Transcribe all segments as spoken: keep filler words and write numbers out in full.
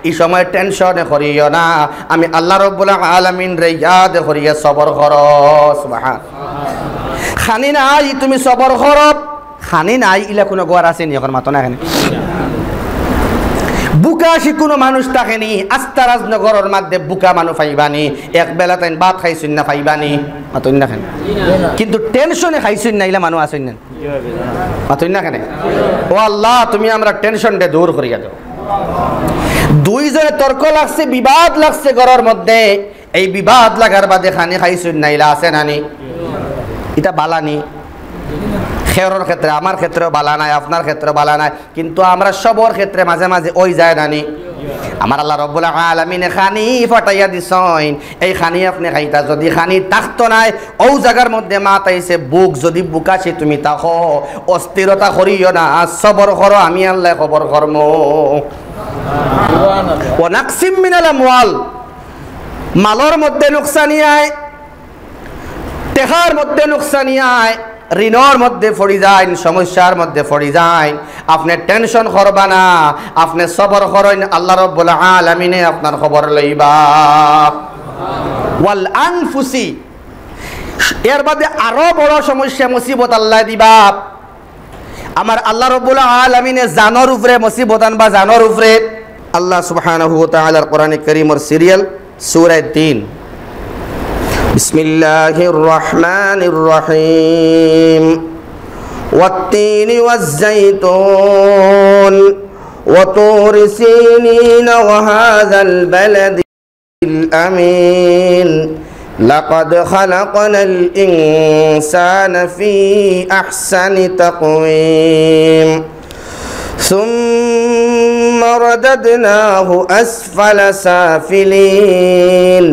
ই সময় টেনশনে করিও না, আমি আল্লাহ রব্বুল আলামিনরে ইয়াদ করিয়া সবর করো। সুবহান। খানি নাই, তুমি সবর করো। খানি নাই, ইলা কুনু ঘর আছে নি? অখন মাতো না কেনে? ভুকা শি কুনু মানুষ থাকে নি? আস্তা রাজনগরর মধ্যে ভুকা মানুষ পাইবা নি? এক বেলা তাইন ভাত খাইছইন না, পাইবা নি? মাতইন না কেনে? কিন্তু টেনশনে খাইছইন না, ইলা মানুষ আছইন না? মাতইন না কেনে? ও আল্লাহ, তুমি আমরার টেনশনরে দূর করিয়া দেও। দুইজনে তর্ক লাগছে, বিবাদ লাগছে ঘরর মধ্যে। এই বিবাদ লাগার বাদে খানি খাইছইন না, ইলা আছে না নি? ইটা বালা নি? খেয়রর ক্ষেত্রে, আমার ক্ষেত্রেও বালা নায়, আপনার ক্ষেত্রেও বালা নায়, কিন্তু আমরা সবর ক্ষেত্রে মাঝে মাঝে অই যায় না নি? আমার আল্লাহ রব্বুল আলামিনে খানি পাঠাইয়া দিছইন, এই খানি আপনে খাইতা। যদি খানি থাকতো নায়, অউ জাগার মধ্যে মাত আইছে ভুক, যদি ভুকা শি তুমি থাকো, অস্থিরতা করিও না, সবর করো, আমি আল্লায় খবর করমু। ওয়া নাকসিম মিনাল আমওয়াল, মালর মধ্যে নুকসানি আয়, টেকার মধ্যে নুকসানি আয়, ঋণর মধ্যে পড়ি যাইন, সমস্যার মধ্যে পড়ি যাইন, আপনে টেনশন করবা না, আপনে সবর করইন, আল্লাহ রব্বুল আলামিনে আপনার খবর লইবা। ওয়াল আনফুসি, এর বাদে আরো বড় সমস্যা মুসিবত আল্লায় দিবা। আমার আল্লাহ রব্বুল আলামিনে জানর উপরে মুসিবত আনবা, জানর উপরে। আল্লাহ সুবহানাহু ওয়া তাআলার কোরআনে কারীমর সিরিয়াল সূরা তিন। বিসমিল্লাহির রহমানির রহিম। والتين والزيتون وطور سينين وهذا البلد الأمين. لقد خلقنا الإنسان في أحسن تقويم. ثم رددناه أسفل سافلين.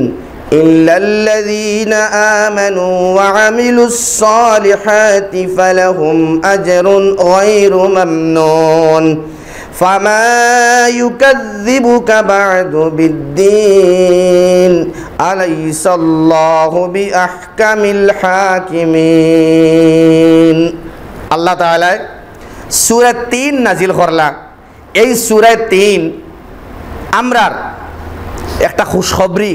إلا الذين آمنوا وعملوا الصالحات فلهم أجر غير ممنون. فما يكذبك بعد بالدين. أليس الله بأحكم الحاكمين. আল্লাহ তাআলায় সূরা তিন নাজিল করলা। এই সূরা তিন আমরার একটা খুশখবরি,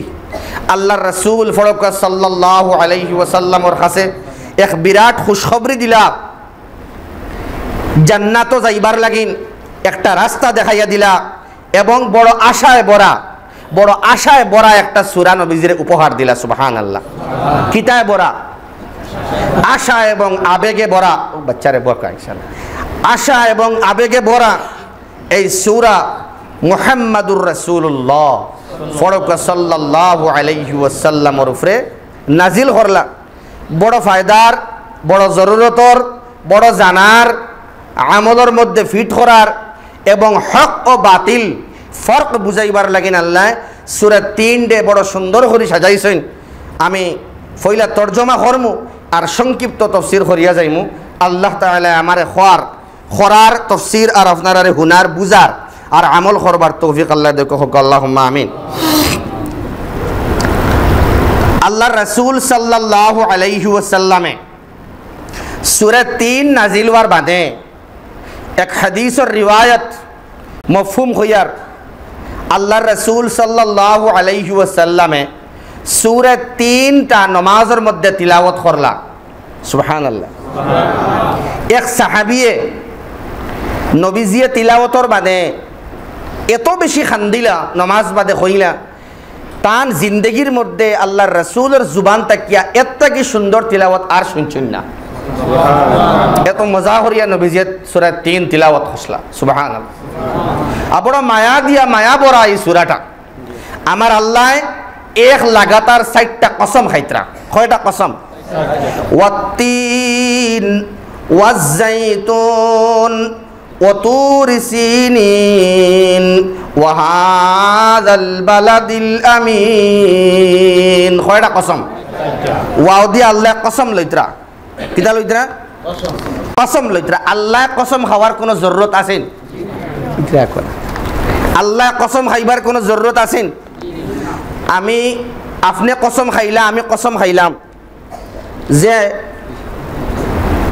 আল্লাহর রাসূল ফড়কা সাল্লাল্লাহু আলাইহি ওয়াসাল্লামর কাছে এক বিরাট খুশখবরি দিলা। জান্নাতো যাইবার লাগিন একটা রাস্তা দেখাইয়া দিলা এবং বড় আশায় ভরা, বড় আশায় ভরা একটা সূরা নবীজিরে উপহার দিলা। সুবহানাল্লাহ। কিতায় ভরা? আশা এবং আবেগে ভরা। ও বাচ্চারে বকা, ইনশাআল্লাহ। আশা এবং আবেগে ভরা এই সূরা মুহাম্মাদুর রাসূলুল্লাহ ফড়কা সাল্লাল্লাহু আলাইহি ওয়াসাল্লামর উপরে নাজিল করলা। বড় ফায়দার, বড় জরুরতর, বড় জানার, আমলর মধ্যে ফিট করার এবং হক ও বাতিল ফরক বুঝাইবার লাগিন আল্লায় সূরা তিনরে বড় সুন্দর করি সাজাইছইন। আমি পয়লা তর্জমা করমু আর সংক্ষিপ্ত তফসির করিয়া যাইমু। আল্লাহ তাআলায় আমারে কওয়ার করার, তফসির আর আপনারারে হুনার, বুঝার আর আমল করবার তৌফিক আল্লায় দেউক্কা, কউক্কা আল্লাহুম্মা আমিন। আল্লাহর রাসূল সাল্লাল্লাহু আলাইহি ওয়াসাল্লামে সূরা তিন নাজিল অওয়ার বাদে এক হাদিসর রিওয়ায়াত মফহুম কইয়ার আল্লাহর রাসূল সাল্লাল্লাহু আলাইহি ওয়াসাল্লামে সূরা তিনটা নমাজর মধ্যে তিলাওয়াত করলা। সুবহানাল্লাহ। এক সাহাবিয়ে নবীজিয়ে তিলাওয়াতর বাদে এত বেশি কান্দিলা, নমাজ বাদে কইলা, তান জিন্দেগির মধ্যে আল্লাহর রাসূলর জুবান থাকিয়া এর থাকি সুন্দর তিলাওয়াত আর শুনছইন না। এত মজা করিয়া নবীজিয়ে সূরা তিন তিলাওয়াত করছলা। সুবহানাল্লাহ। আর বড় মায়া দিয়া, মায়া ভরা এই সূরাটা। আমার আল্লায় এক লাগাতার চাইরটা কসম খাইতরা। কয়টা কসম? والتين والزيتون وطور سينين وهذا البلد الأمين। কয়টা কসম? ওয়াও দিয়া আল্লায় কসম লইতরা। কিতা লইতরা? কসম লইতরা। আল্লায় কসম খাওয়ার কুনু জরুরত আছেনি? ইটা কও না। আল্লায় কসম খাইবার কুনু জরুরত আছেনি? আমি, আপনে কসম খাইলা, আমি কসম খাইলাম, যে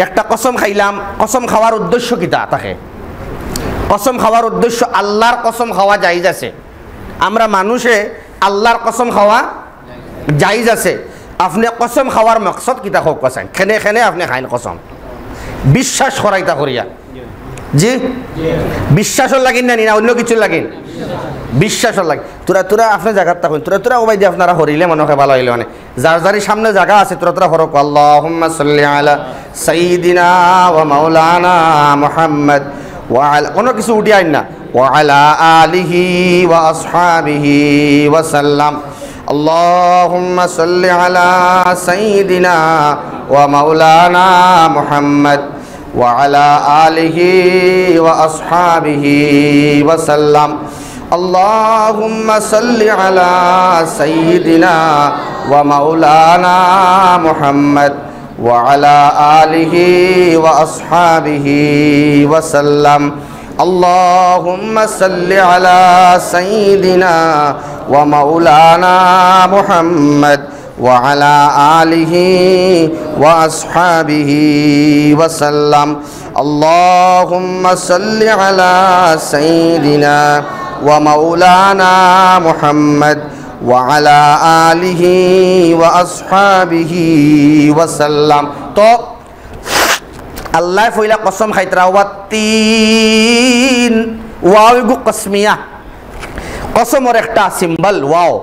একটা কসম খাইলাম, কসম খাওয়ার উদ্দেশ্য কিতা থাকে? কসম খাওয়ার উদ্দেশ্য, আল্লাহর কসম খাওয়া জায়েজ আছে, আমরা মানুষে আল্লার কসম খাওয়া জায়েজ আছে। আপনে কসম খাওয়ার মকসদ কিতা কউক্কা চাইন? কেনে কেনে আপনে খাইন কসম? বিশ্বাস করাইতা করিয়া। জি? বিশ্বাসর লাগিন না নি, না অইন্য কিছুর লাগিন? বিশ্বাসর লাগিন। থুড়া থুড়া আপনে জাগাত থাকইন, থুড়া থুড়া ওবায়দি আপনারা হরিলে মনো অয় ভালা অইলো অনে। যার যারই সামনে জাগা আছে, থুড়া থুড়া হরক, আল্লাহুম্মা সাল্লি আলা সাইয়্যিদিনা ওয়া মাওলানা মুহাম্মদ ওয়া আলা, অন্য কিছু উঠি আইন না, ওয়া আলা আলিহি ওয়া আসহাবিহি ওয়া সাল্লাম। আল্লাহুম্মা সাল্লি আলা সাইয়্যিদিনা ওয়া মাওলানা মুহাম্মদ ওয়া আলা আলিহি ওয়া আসহাবিহি ওয়া সাল্লাম। اللهم صل على سيدنا ومولانا محمد وعلى آله وأصحابه وسلم. اللهم صل على سيدنا ومولانا محمد وعلى آله وأصحابه وسلم. اللهم صل على سيدنا ومولانا محمد وعلى آله وأصحابه وسلم. তো আল্লায় পয়লা কসম খাইতরা, ওয়াত্তিন, ওয়াও ইগু কসমিয়া, কসমর একটা সিম্বল ওয়াও।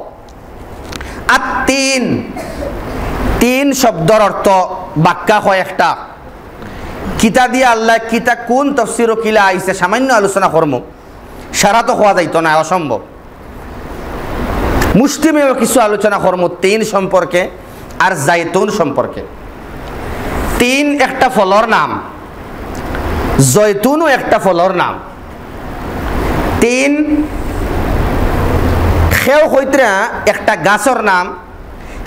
আত্তিন, তিন শব্দর অর্থ ব্যাখ্যা কয় একটা। কিতা দিয়া আল্লায়, কিতা কুন তফসিরো কিলা আইছে, সামান্য আলোচনা করমু। সারা তো কওয়া যাইতো না, অসম্ভব। মুষ্টিমেয় কিছু আলোচনা করমু তিন সম্পর্কে আর জাইতুন সম্পর্কে। তিন একটা ফলর নাম, জয়তুনও একটা ফলর নাম। তিন কেউ কইতরা একটা গাছর নাম,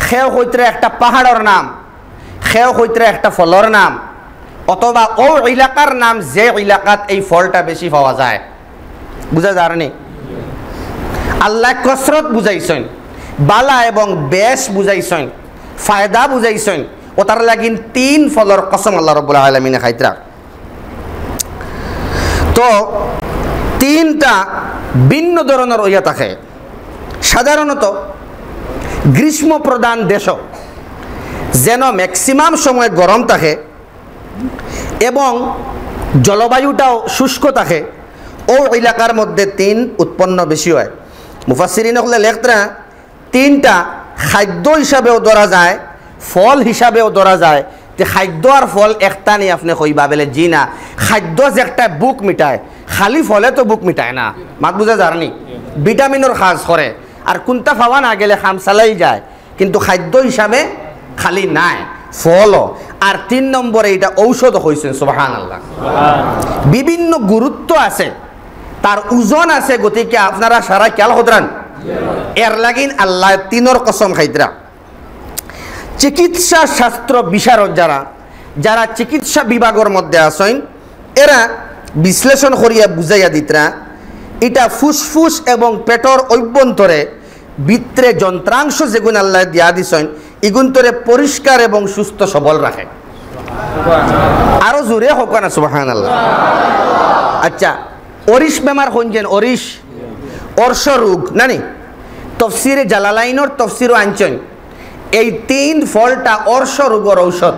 কেউ কইতরা একটা পাহাড়র নাম, কেউ কইতরা একটা ফলর নাম, অথবা অউ এলাকার নাম, যে এলাকাত এই ফলটা বেশি পাওয়া যায়। বুঝা যার নি? আল্লায় কসরত বুঝাইছইন, বালা এবং বেশ বুঝাইছইন, ফায়দা বুঝাইছইন। অতার লাগিন তিন ফলর কসম আল্লাহ রাব্বুল আলামিনে খাইতরা। তো তিনটা ভিন্ন ধরনর অইয়া থাকে। সাধারণত গ্রীষ্ম প্রধান দেশো যেন ম্যাক্সিমাম সময় গরম থাকে এবং জলবায়ুটাও শুষ্ক থাকে, অউ এলাকার মধ্যে তিন উৎপন্ন বেশি অয়। মুফাসসিরিন অকলে লেখতরা তিনটা খাদ্য হিসাবেও ধরা যায়, ফল হিসাবেও ধরা যায়। তে খাদ্য আর ফল একটা নি আপনে কইবা বেলে? জি না। খাদ্য যে একটা ভুক মিটায়, খালি ফলে তো ভুক মিটায় না। মাত বুঝা যার নি? ভিটামিনর কাজ করে, আর কুনটা পাওয়া না গেলে কাম চালাই যায়, কিন্তু খাদ্য হিসাবে খালি নায়, ফলও। আর তিন নম্বরে ইটা ঔষধ কইছইন, সুবহানাল্লাহ। বিভিন্ন গুরুত্ব আছে, তার ওজন আছে, গতিকে আপনারা সারা খেয়াল করতরা। এর লাগিন আল্লায় তিনর কসম খাইতরা। চিকিৎসা শাস্ত্র বিশারদ যারা, যারা চিকিৎসা বিভাগর মধ্যে আছইন, এরা বিশ্লেষণ করিয়া বুঝাইয়া দিতরা, ইটা ফুসফুস এবং পেটর অভ্যন্তরে ভিতরে যন্ত্রাংশ যেগুন আল্লায় দিয়া দিছইন, ইগুন্তরে পরিষ্কার এবং সুস্থ সবল রাখে। আরো জোরে কউক্কা না, সুবহানাল্লাহ। আচ্ছা, অরিশ বেমার কইন যেন, অরিশ, অর্শ রোগ, না নি? তফসিরে জালালাইনর তফসিরও আনছইন, এই তিন ফলটা অর্শ রোগর ঔষধ।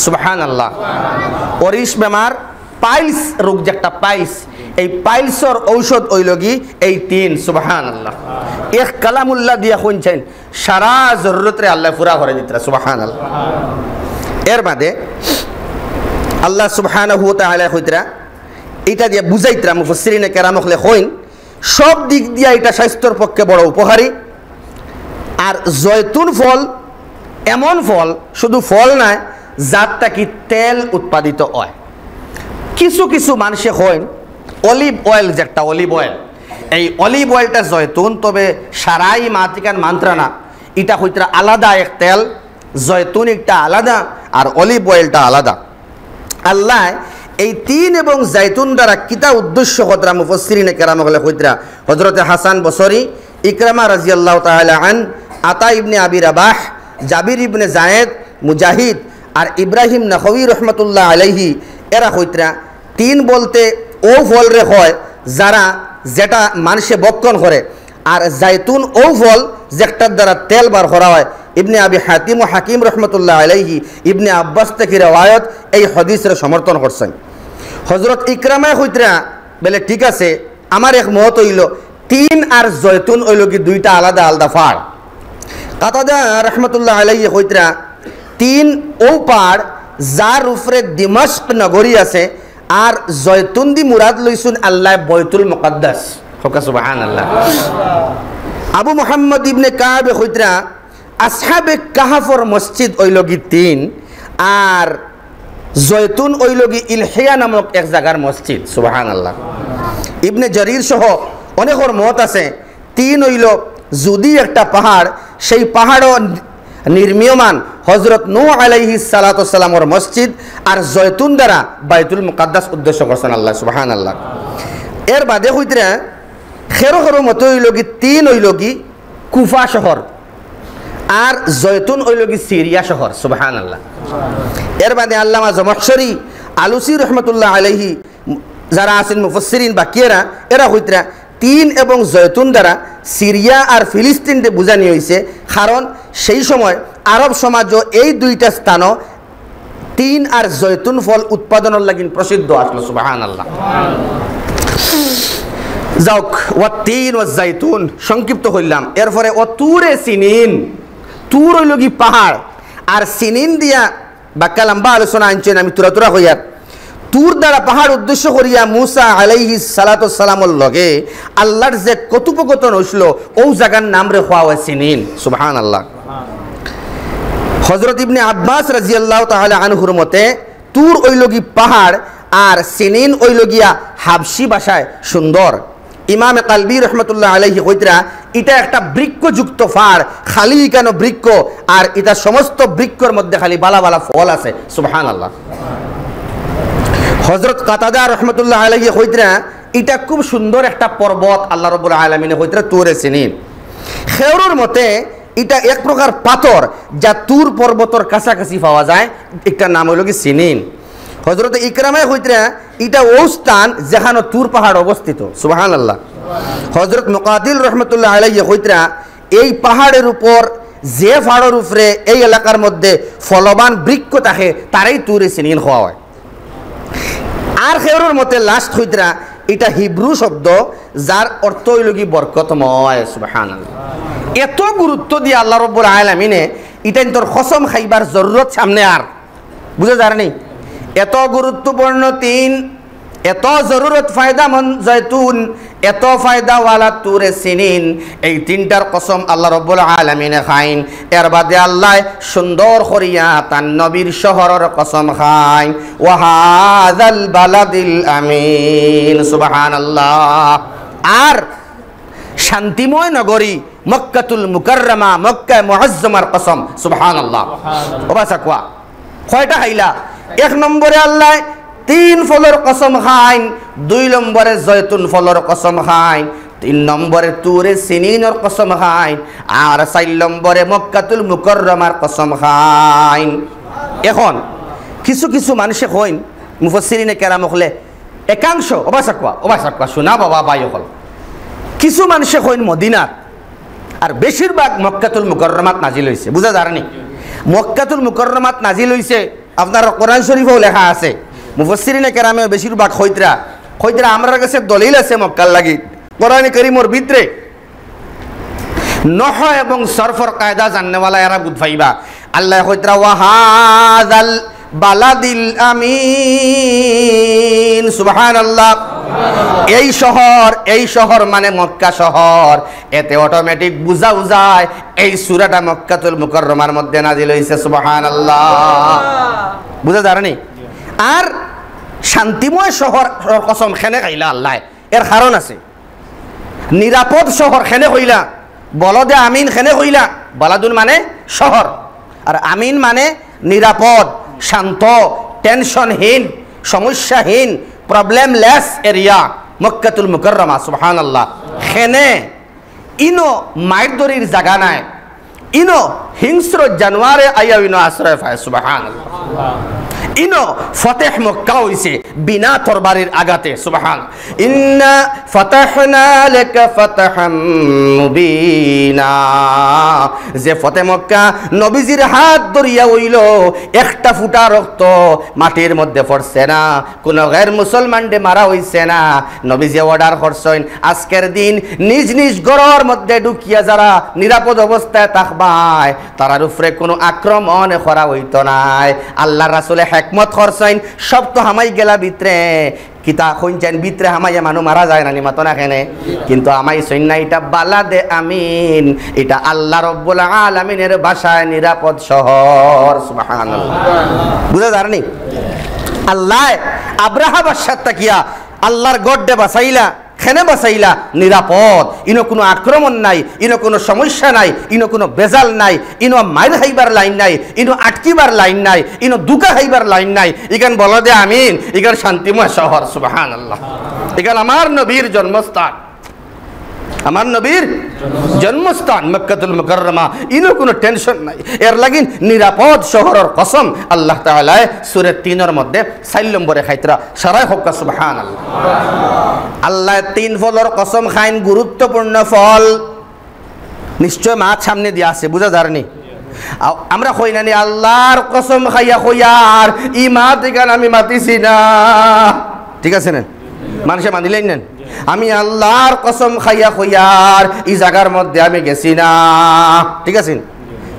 সুবহানাল্লাহ। অরিশ বেমার, পাইলস রোগ যেটা, পাইলস, এই পাইলসর ঔষধ অইলোগি এই তিন। সুবহানাল্লাহ। এক কালামুল্লাহ দিয়া কইন চাইন, সারা জরুরতরে আল্লায় পুরা করি দিতরা। সুবহানাল্লাহ। এর বাদে আল্লাহ সুবহানাহু ওয়া তাআলায় কইতরা, ইটা দিয়া বুঝাইতরা, মুফাসসিরিনে কেরাম অকলে কইন, সব দিক দিয়া ইটা স্বাস্থ্যর পক্ষে বড় উপকারী। আর জয়তুন ফল এমন ফল, শুধু ফল নায়, যার থাকি তেল উৎপাদিত অয়। কিছু কিছু মানষে কইন, অলিভ অয়েল যেটা, অলিভ অয়েল, এই অলিভ অয়েলটা জয়তুন, তবে সারাই মাতিকান মানতরা না, ইটা কইতরা আলাদা এক তেল, জয়তুন একটা আলাদা, আর অলিভ অয়েলটা আলাদা। আল্লায় এই তিন এবং জাইতুন দ্বারা কিতা উদ্দেশ্য কইতরা, মুফাসসিরিনে কেরাম অকলে কইতরা। হযরতে হাসান বসরি, ইকরামা রাদিয়াল্লাহু তাআলা আন, আতা ইবনে আবি রাবাহ, জাবির ইবনে জায়েদ, মুজাহিদ আর ইব্রাহিম নাখাউই রহমতুল্লাহ আলাইহি, এরা কইতরা তিন বলতে অউ ফলরে কয় যারা, যেটা মানষে ভক্ষণ করে। আর জাইতুন অউ ফল যেটার দ্বারা তেল বার করা হয়। ইবনে আবি হাতিম ও হাকিম রহমতুল্লাহ আলাইহি ইবনে আব্বাস থাকি রেওয়ায়ত এই হাদিসরে সমর্থন করছইন। হজরত ইকরামায় কইতরা, বলে, ঠিক আছে, আমার এক মত অইলো, তিন আর জয়তুন অইলোগি দুইটা আলাদা আলাদা পাহাড়। কাতাদা রহমতুল্লাহ আলাইহি কইতরা, তিন অউ পাহাড় যার উপরে দিমাশক নগরী আছে, আর জয়তুন দি মুরাদ লইছইন আল্লায় বয়তুল মুকাদ্দাস। কউক্কা সুবহানাল্লাহ। আবু মুহাম্মদ ইবনে কাবে কইতরা, আসহাবে কাহাফর মসজিদ অইলোগি তিন, আর জয়তুন অইলোগি ইলহিয়া নামক এক জাগার মসজিদ। সুবহানাল্লাহ। ইবনে জরির সহ অনেকর মত আছে, তিন অইলো জুদি একটা পাহাড়, সেই পাহাড়ও নির্মীয়মান হজরত নূহ আলাইহিস সালাতু ওয়াস সালামর মসজিদ, আর জয়তুন দ্বারা বাইতুল মুকাদ্দাস উদ্দেশ্য করছইন আল্লায়। সুবহানাল্লাহ। এর বাদে কইতরা, খেরো খেরো মতে অইলোগি তিন অইলোগি কুফা শহর, আর জয়তুন অইলোগি সিরিয়া শহর। সুবহানাল্লাহ। এর বাদে আল্লামা জমখশরি আলুসি রহমতুল্লাহ আলাইহি, যারা আছইন মুফাসসিরিন বাকিয়েরা, এরা কইতরা তিন এবং জয়তুন দ্বারা সিরিয়া আর ফিলিস্তিনরে বুঝানি অইছে, কারণ সেই সময় আরব সমাজও এই দুইটা স্থানও তিন আর জয়তুন ফল উৎপাদনর লাগিন প্রসিদ্ধ আছলো। সুবহানাল্লাহ। যাউক, ওয়াত্তিন ওয়াজ্জাইতুন সংক্ষিপ্ত কইলাম। এরপরে ওয়া তুরে সিনিন, তুর অইলোগি পাহাড়, আর সিনিন দিয়া বাক্কা লম্বা আলোচনা আনছইন, আমি তুরা তুরা কইয়ার। তুর দ্বারা পাহাড় উদ্দেশ্য করিয়া মুসা আলাইহিস সালাতু ওয়াস সালামর লগে আল্লার যে কথোপকথন অইছিল, অউ জাগার নামরে কওয়া হয় সিনিন। সুবহানাল্লাহ। হজরত ইবনে আব্বাস রাদিয়াল্লাহু তাআলা আনহুর মতে তুর অইলোগি পাহাড়, আর সিনিন অইলোগিয়া হাবশি ভাষায় সুন্দর। ইমামে কালবি রহমতুল্লাহ আলাইহি কইতরা, ইটা একটা বৃক্ষযুক্ত পাহাড়, খালি ইকানো বৃক্ষ, আর ইটা সমস্ত বৃক্ষর মধ্যে খালি বালা বালা ফল আছে। সুবহানাল্লাহ। হজরত কাতাদা রহমতুল্লাহ আলাইহি কইতরা, ইটা খুব সুন্দর একটা পর্বত, আল্লাহ রাব্বুল আলামিনে কইতরা তুরে সিনিন। খেউরর মতে ইটা এক প্রকার পাথর, যা তুর পর্বতর কাছাকাছি পাওয়া যায়, ইটার নাম অইলোগি সিনিন। হজরত ইকরামায় কইতরা, ইটা অউ স্থান যেখানো তুর পাহাড় অবস্থিত। সুবহানাল্লাহ। হজরত মুকাতিল রহমতুল্লাহ আলাইহি কইতরা, এই পাহাড়ের উপর, যে পাহাড়র উপরে এই এলাকার মধ্যে ফলবান বৃক্ষ থাকে, তারেই তুরে সিনিন কওয়া হয়। আর খেউরর মতে লাস্ট কইতরা, ইটা হিব্রু শব্দ, যার অর্থ অইলোগি বরকতময়। সুবহানাল্লাহ। এত গুরুত্ব দিয়া আল্লাহ রাব্বুল আলামিনে ইটাইন্তর কসম খাইবার জরুরত সামনে আর বুঝা যার নি? এত গুরুত্বপূর্ণ তিন, এত জরুরত ফায়দামন্দ জয়তুন, এত ফায়দাওয়ালা তুরে সিনিন, এই তিনটার কসম আল্লাহ রাব্বুল আলামিনে খাইন। এর বাদে আল্লায় সুন্দর করিয়া তান নবীর শহরর কসম খাইন, ওয়া হাযাল বালাদিল আমিন। সুবহানাল্লাহ। আর শান্তিময় নগরী মক্কাতুল মুকাররমা, মক্কায়ে মুআজ্জমার কসম। সুবহানাল্লাহ। ও বাসা কুয়া, কয়টা খাইলা? এক নম্বরে আল্লায় তিন ফলর কসম খাইন, দুই নম্বরে জয়তুন ফলর কসম খাইন, তিন নম্বরে তুরে সিনিনর কসম খাইন, আর চাইর নম্বরে মক্কাতুল মুকাররমার কসম খাইন। এখন কিছু কিছু মানষে কইন, মুফাসসিরিনে কেরাম অকলে একাংশ, ও বাসা কুয়া, ও বাসা কুয়া, শুনা বাবা ভাই অকল, কিছু মানষে কইন মদিনাত, আর বেশিরভাগ মক্কাতুল মুকাররমাত নাজিল অইছে। বুঝা যার নি? মক্কাতুল মুকাররমাত নাজিল অইছে, আপনার কোরআন শরীফেও লেখা আছে। মুফাসসিরিনে কেরামে বেশিরভাগ কইতরা, কইতরা আমরার কাছে দলিল আছে মক্কার লাগি। কোরআনে করিমর ভিতরে নহও এবং সরফর কায়দা জাননেওয়ালা এরা বুঝ পাইবা। আল্লায় কইতরা, "ওয়া হাযাল বালাদিল আমিন।" সুবহানাল্লাহ। এই শহর, এই শহর মানে মক্কা শহর। এতে অটোমেটিক বুঝা যায় এই সূরাটা মক্কাতুল মুকাররমার মধ্যে নাজিল অইছে। সুবহানাল্লাহ। বুঝা যার নি? আর শান্তিময় শহর, শহর কসম কেনে খাইলা আল্লায়, এর কারণ আছে। নিরাপদ শহর কেনে কইলা, বলদে আমিন কেনে কইলা? বালাদুন মানে শহর, আর আমিন মানে নিরাপদ, শান্ত, টেনশনহীন, সমস্যাহীন, প্রবলেমলেস এরিয়া মক্কাতুল মুকাররমা। সুবহানাল্লাহ। কেনে ইনো মাইর দরির জাগা নাই, ইনো হিংস্র জানোয়ারে আইয়া ইনো আশ্রয় পায়। সুবহানাল্লাহ। ইনো ফতেহ মক্কা অইছে বিনা তরবারির আঘাতে। সুবহান। ইন্না ফাতাহনা লাকা ফাতহাম মুবিনা। যে ফতেহ মক্কা নবীজির হাত ধরিয়া অইলো, একটা ফুটা রক্ত মাটির মধ্যে পড়ছে না, কুনু গের মুসলমানরে মারা অইছে না। নবীজিয়ে অর্ডার করছইন, আজকের দিন নিজ নিজ ঘরর মধ্যে ঢুকিয়া যারা নিরাপদ অবস্থায় থাকবায়, তারার উপরে কুনু আক্রমণ করা অইতো নায়। আল্লার রাসুলে হেকমত করছইন, সব তো হামাই গেলা ভিতরে। কিতা কইনছইন, ভিতরে হামাইয়া মানুষ মারা যায় না নি, মাতো না কেনে? কিন্তু হামাইছইন না, ইটা বালাদে আমিন, ইটা আল্লা রব্বুল আলামিনের বাসায় নিরাপদ শহর। সুবহানাল্লাহ। বুঝা যার নি? আল্লায় আব্রাহা বাদশার থাকিয়া আল্লার গড্ডে বাঁচাইলা, খেনে বাঁচাইলা, নিরাপদ। ইনো কুনু আক্রমণ নাই, ইনো কুনু সমস্যা নাই, ইনো কুনু বেজাল নাই, ইনো মাইর খাইবার লাইন নাই, ইনো আটকিবার লাইন নাই, ইনো দুকা খাইবার লাইন নাই। ইখান বলো দে আমিন, ইখান শান্তিময় শহর। সুবহানাল্লাহ। ইখান আমার নবীর জন্মস্থান, আমার নবীর জন্মস্থান মক্কাতুল মুকাররমা। ইনো কুনু টেনশন নাই, এর লাগিন নিরাপদ শহরর কসম আল্লাহ তাআলায় সূরা তিনর মধ্যে চাইর নম্বরে খাইতরা। সারাই হক্কা সুবহানাল্লাহ। আল্লায় তিন ফলর কসম খাইন, গুরুত্বপূর্ণ ফল। নিশ্চয় মাত সামনে দিয়া আছে, বুঝা যার নি? আ-, আমরা কই না নি, "আল্লার কসম খাইয়া কইয়ার, ই মাত ইখান আমি মাতিছি না।" ঠিক আছে না? মানুষে মানিলেন না? "আমি আল্লার কসম খাইয়া কইয়ার, ই জাগার মধ্যে আমি গেছি না।" ঠিক আছে?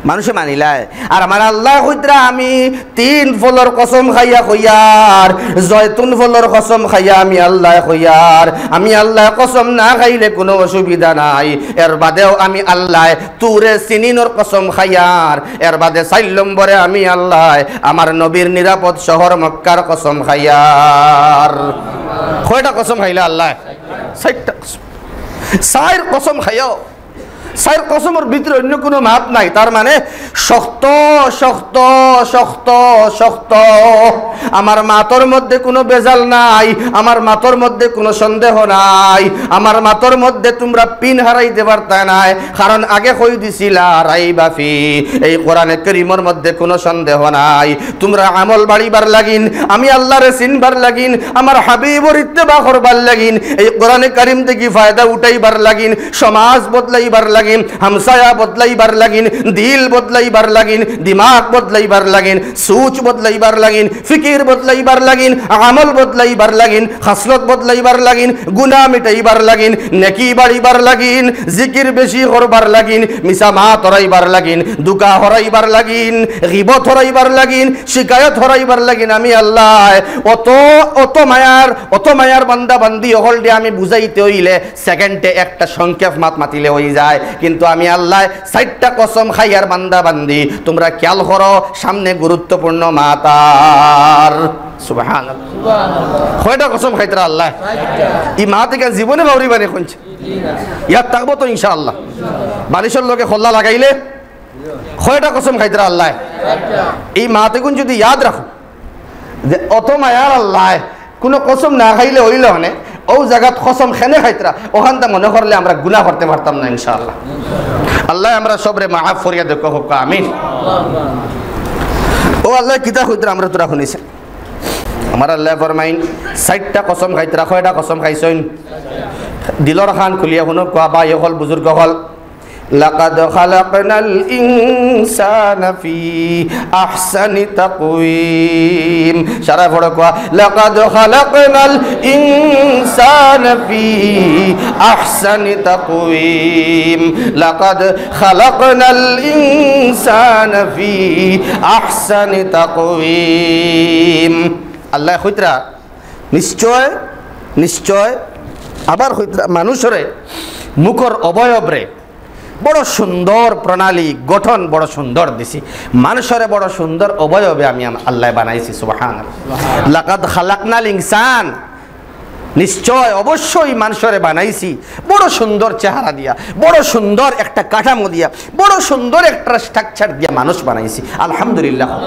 মানুষে মানিলায়। আর আমার আল্লায় কইতরা, "আমি তিন ফলর কসম খাইয়া কইয়ার, জয়তুন ফলর কসম খাইয়া আমি আল্লায় কইয়ার, আমি আল্লায় কসম না খাইলে কুনু অসুবিধা নাই। এর বাদেও আমি আল্লায় তুরে সিনিনর কসম খাইয়ার, এর বাদে চাইর নম্বরে আমি আল্লায় আমার নবীর নিরাপদ শহর মক্কার কসম খাইয়ার।" কয়টা কসম খাইলা আল্লায়? চাইরটা কসম। চাইর কসম খাইয়াও চাইর কসমর ভিতরে অন্য কুনু মাত নাই। তার মানে শক্ত, শক্ত, শক্ত, শক্ত। আমার মাতর মধ্যে কুনু বেজাল নাই, আমার মাতর মধ্যে কুনু সন্দেহ নাই, আমার মাতর মধ্যে তুমরা পিন হারাইতে পারতায় নায়। কারণ আগে কই দিছি, "লা রাইবা ফি", এই কোরআনে করিমর মধ্যে কুনু সন্দেহ নাই। তুমরা আমল বাড়িবার লাগিন, আমি আল্লারে চিনবার লাগিন, আমার হাবিবর ইত্তেবা করবার লাগিন, এই কোরআনে কারিম থাকি ফায়দা উঠাইবার লাগিন, সমাজ বদলাইবার লাগিন, হামসায়া বদলাইবার লাগিন, দিল বদলাইবার লাগিন, দিমাগ বদলাইবার লাগিন, সুচ বদলাইবার লাগিন, ফিকির বদলাইবার লাগিন, আমল বদলাইবার লাগিন, খাসলত বদলাইবার লাগিন, গুনা মিটাইবার লাগিন, নেকি বাড়িবার লাগিন, জিকির বেশি করবার লাগিন, মিছা মাত হরাইবার লাগিন, দুকা হরাইবার লাগিন, গিবত হরাইবার লাগিন, শিকায়ত হরাইবার লাগিন। আমি আল্লায় অত, অত মায়ার, অত মায়ার বান্দা বান্দি অকলরে আমি বুঝাইতে অইলে সেকেন্ডে একটা সংক্ষেপ মাত মাতিলে অই যায়। কিন্তু আমি আল্লায় চাইরটা কসম খাইয়ার বান্দা বান্দি, তুমরা খেয়াল করো, সামনে গুরুত্বপূর্ণ মাত আর। সুবহানাল্লাহ। কয়টা কসম খাইতরা আল্লায়? ই মাত ইখান জীবনে বাউরিবা নি কইনছে। ইয়াদ থাকবো তো ইনশাআল্লাহ। বালিশর লগে কল্লা লাগাইলে কয়টা কসম খাইতরা আল্লায়? ই মাত ইগুন যদি ইয়াদ রাখো, যে অত মায়ার আল্লায়, কুনু কসম না খাইলে অইলো অনে, অউ জাগাত কসম খেনে খাইতরা, অখানতা মনে করলে আমরা গুনা করতে পারতাম না ইনশাআল্লাহ। আল্লায় আমরা সবরে মাফ করিয়া দেউক্কা, কউক্কা আমিন। অউ আল্লায় কিতা কইতরা আমরা তুরা হুনিছি। আমার আল্লায় ফরমাইন, চাইরটা কসম খাইতরা, কয়টা কসম খাইছইন? দিলর কান খুলিয়া হুনো, কওয়া ভাই অকল, বুজুর্গ অকল, "লাকাদ খালাকনাল ইনসানা ফি আহসানি তাকওয়িম।" সারায় পড়ো, কওয়া, "লাকাদ খালাকনাল ইনসানা ফি আহসানি তাকওয়িম। লাকাদ খালাকনাল ইনসানা ফি আহসানি তাকওয়িম।" আল্লায় কইতরা, নিশ্চয়, নিশ্চয়, আবার কইতরা, মানুষরে, মুখর অবয়বরে বড় সুন্দর প্রণালী, গঠন বড় সুন্দর দিছি। মানুষরে বড় সুন্দর অবয়বে আমি আম-, আল্লায় বানাইছি। সুবহানাল্লাহ। লাকাদ খালাকনাল ইনসান, নিশ্চয়, অবশ্যই মানুষরে বানাইছি বড় সুন্দর চেহারা দিয়া, বড় সুন্দর একটা কাঠামো দিয়া, বড় সুন্দর একটা স্ট্রাকচার দিয়া মানুষ বানাইছি। আলহামদুলিল্লাহ।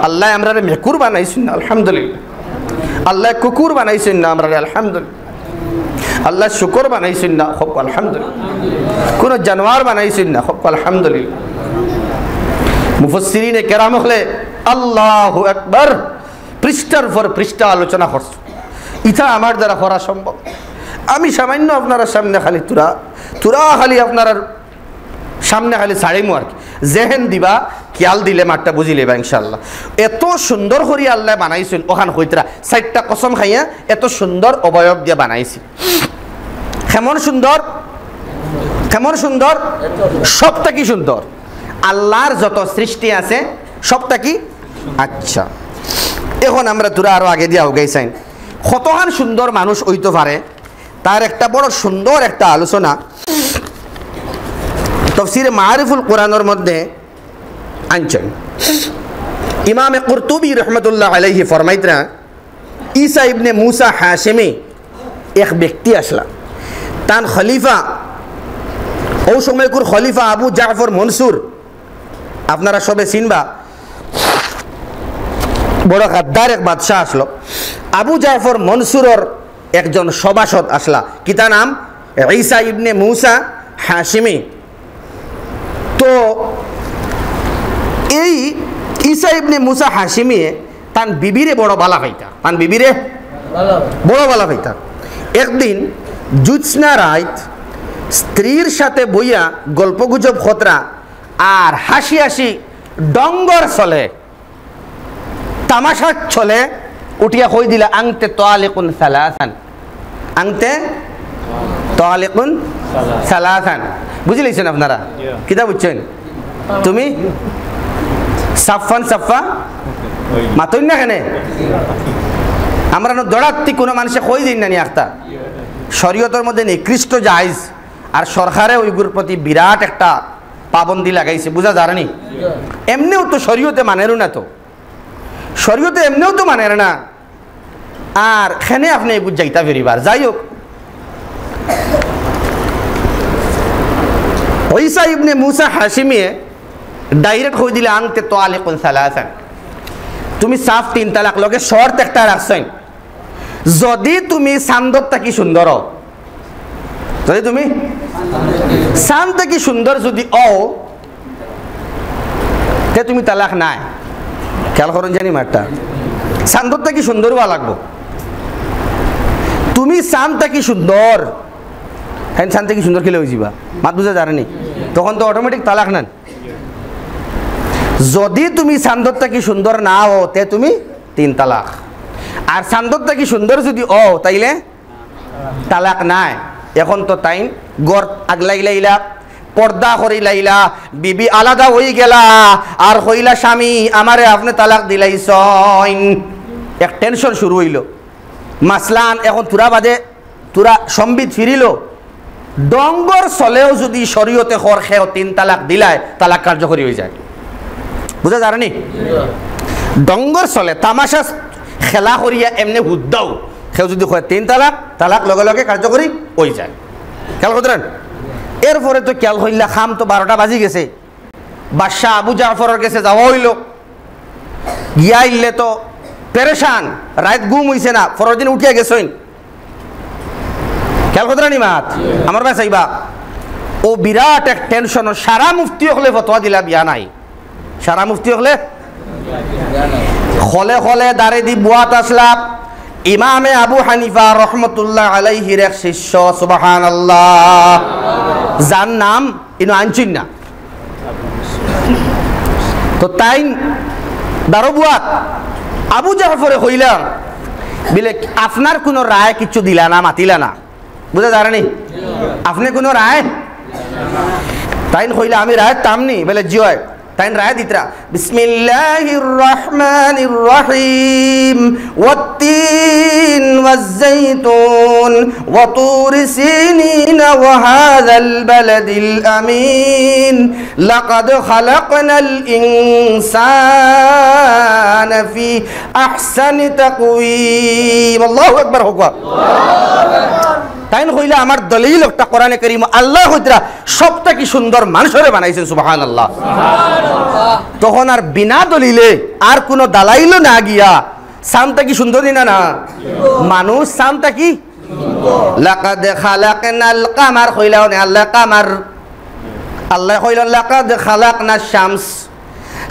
আল্লায় আমরারে মেকুর বানাইছইন না, আলহামদুলিল্লাহ। আল্লায় কুকুর বানাইছইন না আমরারে, আলহামদুলিল্লাহ। আল্লায় শুকর বানাইছইন না, কউক্কা আলহামদুলিল্লাহ। কুনু জানোয়ার বানাইছইন না, কউক্কা আলহামদুলিল্লাহ। মুফাসসিরিনে কেরাম অকলে আল্লাহু আকবার, পৃষ্ঠার পর পৃষ্ঠা আলোচনা করছইন। ইতা আমার দ্বারা করা সম্ভব? আমি সামান্য আপনারার সামনে খালি থুড়া, থুড়া খালি আপনারার সামনে খালি ছাড়িমু আর কি। যেহেন দিবা, খিয়াল দিলে মাতটা বুঝি লইবা ইনশাআল্লাহ। এত সুন্দর করি আল্লায় বানাইছইন, অখান কইতরা চাইরটা কসম খাইয়া এত সুন্দর অবয়ব দিয়া বানাইছি। কেমন সুন্দর, কেমন সুন্দর, সব থাকি সুন্দর। আল্লাহর যত সৃষ্টি আছে সব থাকি। আচ্ছা, এখন আমরা থুড়া আরো আগে দিয়া আগাই চাইন, কতখান সুন্দর মানুষ অইতো পারে, তার একটা বড় সুন্দর একটা আলোচনা তফসিরে মারিফুল কোরআনর মধ্যে আনছইন। ইমামে কুরতুবী রহমতুল্লাহ আলাইহি ফরমাইতরা, ঈসা ইবনে মুসা হাশেমি এক ব্যক্তি আছলা, তান খলিফা, অউ সময়কুর খলিফা আবু জাফর মনসুর, আপনারা সবে চিনবা, বড় গাদ্দার এক বাদশা আছলো। আবু জাফর মনসুরর একজন সভাসদ আছলা, কিতা নাম? ঈসা ইবনে মুসা হাশেমি। তো এই ঈসা ইবনে মুসা হাশেমিয়ে তান বিবিরে বড় বালা পাইতা, তান বিবিরে বড় বালা পাইতা। একদিন জুৎস্না রাইত স্ত্রীর সাথে বইয়া গল্পগুজব করতরা আর হাসি হাসি ডঙ্গর ছলে, তামাশার ছলে উঠিয়া কই দিলা, "আনতে তালিকুন সালাসান, আনতে তালিকুন সালাসান।" বুঝি লাইছইন আপনারা? কিতা বুঝছইন? তুমি সাফান সাফা মাতইন না কেনে? আমরা নু দৌড়াত্তি কুনু মানষে কই দিন না নি আখতা। শরীয়তর মধ্যে নিকৃষ্ট জায়েজ, আর সরকারে অগুর প্রতি বিরাট একটা পাবন্দি লাগাইছে, বুঝা যার নি? এমনেও তো শরীয়তে মানের না তো, শরীয়তে এমনেও তো মানের না। আর কেনে আপনে এগুত যাইতা ফিরিবার। যাই হোক, ঈসা ইবনে মুসা হাশেমিয়ে direct কই দিলা, "আনতে তালিকুন সালাসান।" তুমি সাফ তিন তালাক, লগে শর্ত একটা রাখছইন, যদি তুমি চান্দর থাকি সুন্দর অও, যদি তুমি চান্দ থাকি সুন্দর যদি অও, তে তুমি তালাক নায়। খিয়াল করইন জানি মাতটা, চান্দর থাকি সুন্দর অওয়া লাগবো। তুমি চান্দ থাকি সুন্দর, হেন চান্দ থাকি সুন্দর কিলা অইযিবা? মাত বুঝা যার নি? তখন তো automatic তালাক নান। যদি তুমি চান্দর থাকি সুন্দর না অও, তে তুমি তিন তালাক। আর চান্দর থাকি সুন্দর যদি অও, তাইলে তালাক নাই। এখন তো তাইন ঘর আগলাই লাইলা, পর্দা করি লাইলা, বিবি আলাদা অই গেলা, আর কইলা, "স্বামী, আমারে আপনে তালাক দিলাইছইন।" এক tension শুরু অইলো। মাসলান এখন থুড়া বাদে থুড়া সম্বিত ফিরিলো। ডঙ্গর ছলেও যদি শরীয়তে কর কেউ তিন তালাক দিলায়, তালাক কার্যকরী অইযায়। বুঝা যার নি? ডঙ্গর ছলে তামাশা খেলা করিয়া এমনে হুদ্দাও কেউ যদি কয় তিন তালাক, তালাক লগে লগে কার্যকরী অইযায়। খিয়াল করছইন? এরপরে তো খিয়াল করিলা, কাম তো বারোটা বাজি গেছে, বাদশা আবু জাফরর গেছে যাওয়া অইলো, গিয়া আইলে তো পেরেশান, রাইত ঘুম অইছে না, পরর দিন উঠিয়া গেছইন। খিয়াল করছইন নি মাত? আমার ভাই চাইবা, অউ বিরাট এক tension, সারা মুফতি অকলে ফতোয়া দিলা বিয়া নাই। সারা মুফতি অকলে, খলে খলে দাড়িদি বুয়াত আছলা। ইমামে আবু হানিফা রহমতুল্লাহ আলাইহির এক শিষ্য, সুবহানাল্লাহ, যার নাম ইনো আনছইন না। তো তাইন দাড়ি বুয়াত, আবু জাফরে কইলা, বিলে, "আপনার কুনু রায় কিচ্ছু দিলা না, মাতিলা না।" বুঝা যার নি? আপনে কুনু রায়? তাইন কইলা, "আমি রায় দিতাম নি।" বলে, "জি অয়।" তাইন রায় দিতরা, "বিসমিল্লাহির রহমানির রহিম, ওয়াত্তিন ওয়াজ্জাইতুন, ওয়া তুরি সিনিন, ওয়া হাযাল বালাদিল আমিন, লাকাদ খালাকনাল ইনসানা ফি আহসানি তাকওয়িম।" আল্লাহু আকবার, কউক্কা। তাইন কইলা, "আমার দলিল একটা কোরআনে করিম, আল্লায় কইতরা, সব থাকি সুন্দর মানুষরে বানাইছইন, সুবহানাল্লাহ।" তখন আর বিনা দলিলে, আর কুনু দালাইলো না গিয়া, চান্দ থাকি সুন্দর নি না, না? মানুষ চান্দ থাকি, লাকাদ খালাকনাল কামার কইলা অনে, আল্লায় কামার, আল্লায় কইলা, "লাকাদ খালাকনাশ শামস।"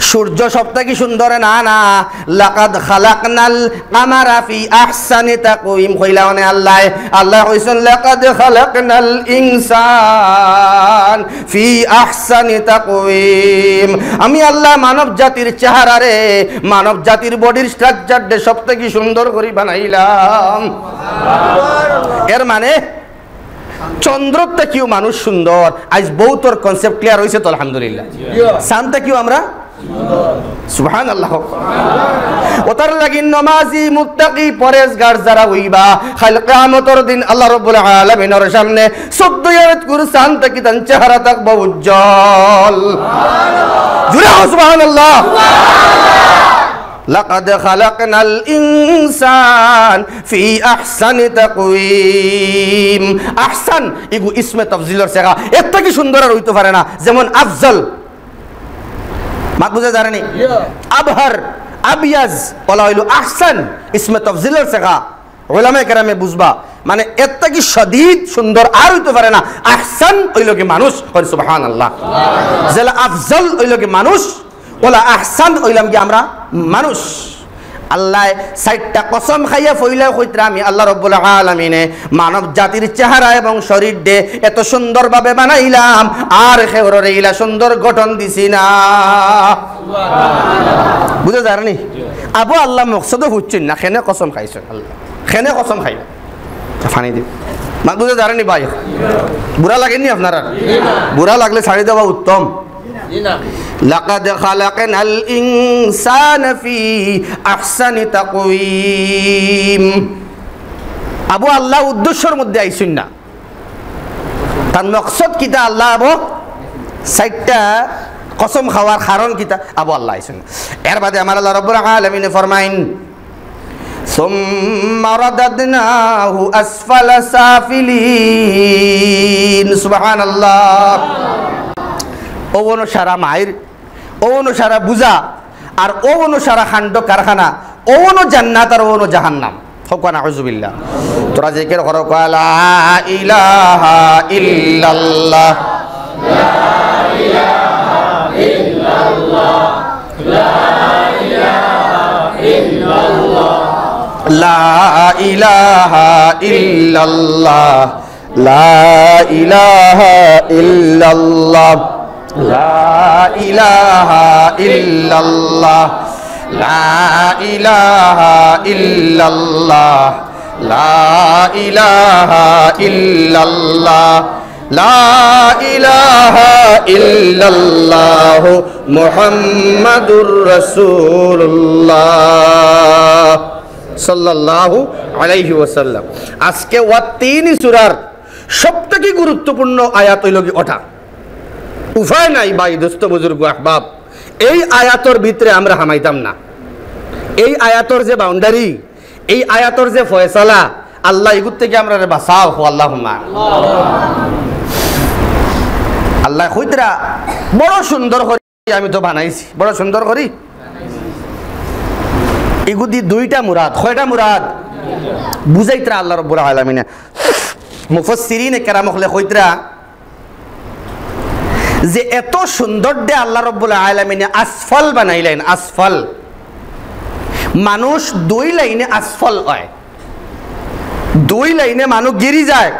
সূর্য সব থাকি সুন্দর না? না। লাকাদ খালাকনাল কামারা ফি আহসানি তাকওয়িম কইলা অনে আল্লায়। আল্লায় কইছইন, "লাকাদ খালাকনাল ইনসান ফি আহসানি তাকওয়িম।" আমি আল্লায় মানব জাতির চেহারারে, মানব জাতির বডির স্ট্রাকচাররে সব থাকি সুন্দর করি বানাইলাম। এর মানে চন্দ্রর থাকিও মানুষ সুন্দর। আইজ বউতর কনসেপ্ট ক্লিয়ার অইছে তো, আলহামদুলিল্লাহ। চান থাকিও আমরা সুবহানাল্লাহ। অতার লাগি নমাজি, মুত্তাকি, পরেজগার যারা অইবা, কাইল কিয়ামতর দিন আল্লাহ রাব্বুল আলামিনর সামনে চৌদ্দ আয়াত কুরআন থাকি তান চেহারা থাকবো উজ্জ্বল। জুরে কও সুবহানাল্লাহ। লাকাদ খালাকনাল ইনসান ফি আহসানি তাকওয়িম। আহসান ইগু ইসমে তফজিলর সিগা, এর থাকি সুন্দর আর অইতো পারে না। যেমন আফজল, মাত বুঝা যার নি? আবহার, আবিয়াজ, অলা অইলো আহসান, ইসমে তফজিলর সিগা। উলামায়ে কেরামে বুঝবা, মানে এর থাকি শদীদ সুন্দর আর অইতো পারে না। আহসান অইলো গি মানুষ, কইন সুবহানাল্লাহ। যেলা আফজল অইলো গি মানুষ, অলা আহসান অইলাম গি আমরা মানুষ। আল্লায় চাইরটা কসম খাইয়া পয়লাউ কইতরা, আমি আল্লাহ রাব্বুল আলামিনে মানব জাতির চেহারা এবং শরীররে এত সুন্দরভাবে বানাইলাম, আর কেউররে ইলা সুন্দর গঠন দিছি না। বুঝা যার নি? আবু আল্লাহ মকসদো বুঝছইন না, কেনে কসম খাইছইন আল্লায়, কেনে কসম খাইলা। পানি দিও। মাত বুঝা যার নি ভাই? বুড়া লাগেনি আপনারার? বুড়া লাগলে ছাড়ি দেওয়া উত্তম। লাকাদ খালাকনাল ইনসানা ফি আহসানি তাকওয়িম। আবু আল্লাহ উদ্দেশ্যর মধ্যে আইছইন না। তান মকসদ কিতা আল্লায় আবু? চাইরটা কসম খাওয়ার কারণ কিতা? আবু আল্লায় আইছইন না। এর বাদে আমার আল্লাহ রাব্বুল আলামিনে ফরমাইন, সুম্মা রাদাদনাহু আসফালা সাফিলিন। সুবহানাল্লাহ। অউ অনো সারা মাইর, অউ অনো সারা বুঝা, আর অউ অনো সারা কাণ্ড কারখানা, অউ অনো জান্নাত আর অউ অনো জাহান্নাম। কউক্কা নাউজুবিল্লাহ। তোরা জিকির করো, কও, লা ইলাহা ইল্লাল্লাহ। লা ইলাহা ইল্লাল্লাহ। লা ইলাহা ইল্লাল্লাহ। লা ইলাহা ইল্লাল্লাহ। লা ইলাহা ইল্লাল্লাহ। লা ইলাহা ইল্লাল্লাহ। লা ইলাহা ইল্লাল্লাহু মুহাম্মাদুর রাসূলুল্লাহ সাল্লাল্লাহু আলাইহি ওয়াসাল্লাম। আজকে ওয়াত্তিনি সূরার সব থাকি গুরুত্বপূর্ণ আয়াত অইলো গি অটা। উপায় নাই ভাই, দোস্ত, বুজুর্গ, আহবাব, এই আয়াতর ভিতরে আমরা হামাইতাম না। এই আয়াতর যে বাউন্ডারি, এই আয়াতর যে ফয়সালা, আল্লাহ ইগুর থাকি আমরারে বাঁচাও, কও আল্লাহুম্মা। আল্লায় কইতরা, বড় সুন্দর করি আমি তো বানাইছি, বড় সুন্দর করি। ইগুদি দুইটা মুরাদ, কয়টা মুরাদ? বুঝাইতরা আল্লাহ রাব্বুল আলামিনে। মুফাসসিরিনে কেরাম অকলে কইতরা, যে এত সুন্দর দে আল্লাহ রাব্বুল আলামিনে আসফাল বানাইলেন, আসফাল। মানুষ দুই লাইনে আসফাল অয়, দুই লাইনে মানুষ গিরি যায়,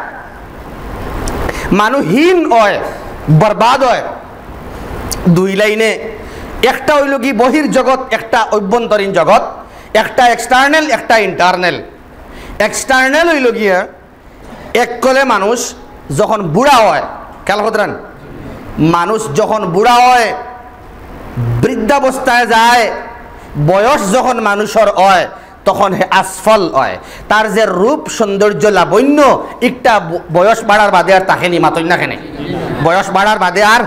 মানুষ হীন অয়, বরবাদ অয়। দুই লাইনে, একটা অইলো গি বহির জগৎ, একটা অভ্যন্তরীণ জগৎ, একটা এক্সটার্নাল, একটা ইন্টারনাল। এক্সটার্নাল অইলো গিয়া এককলে মানুষ যখন বুড়া অয়, খেয়াল করতরা নি? মানুষ যখন বুড়া অয়, বৃদ্ধাবস্থায় যায়, বয়স যখন মানুষর অয়, তখন হে আসফল অয়। তার যে রূপ, সৌন্দর্য, লাবণ্য, একটা ব-, বয়স বাড়ার বাদে আর থাকে নি, মাতইন না কেনে? বয়স বাড়ার বাদে আর।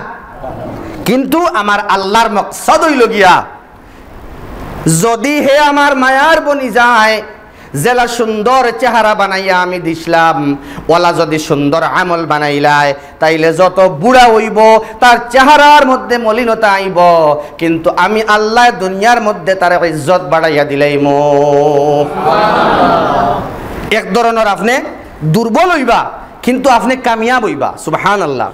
কিন্তু আমার আল্লাহর মকসদ অইলো গিয়া, যদি হে আমার মায়ার বনি যায়, যেলা সুন্দর চেহারা বানাইয়া আমি দিছলাম, অলা যদি সুন্দর আমল বানাইলায়, তাইলে যত বুড়া অইবো, তার চেহারার মধ্যে মলিনতা আইবো, কিন্তু আমি আল্লায় দুনিয়ার মধ্যে তার ইজ্জত বাড়াইয়া দিলাইমু। এক ধরনর আপনে দুর্বল অইবা, কিন্তু আপনে কামিয়াব অইবা, সুবহানাল্লাহ।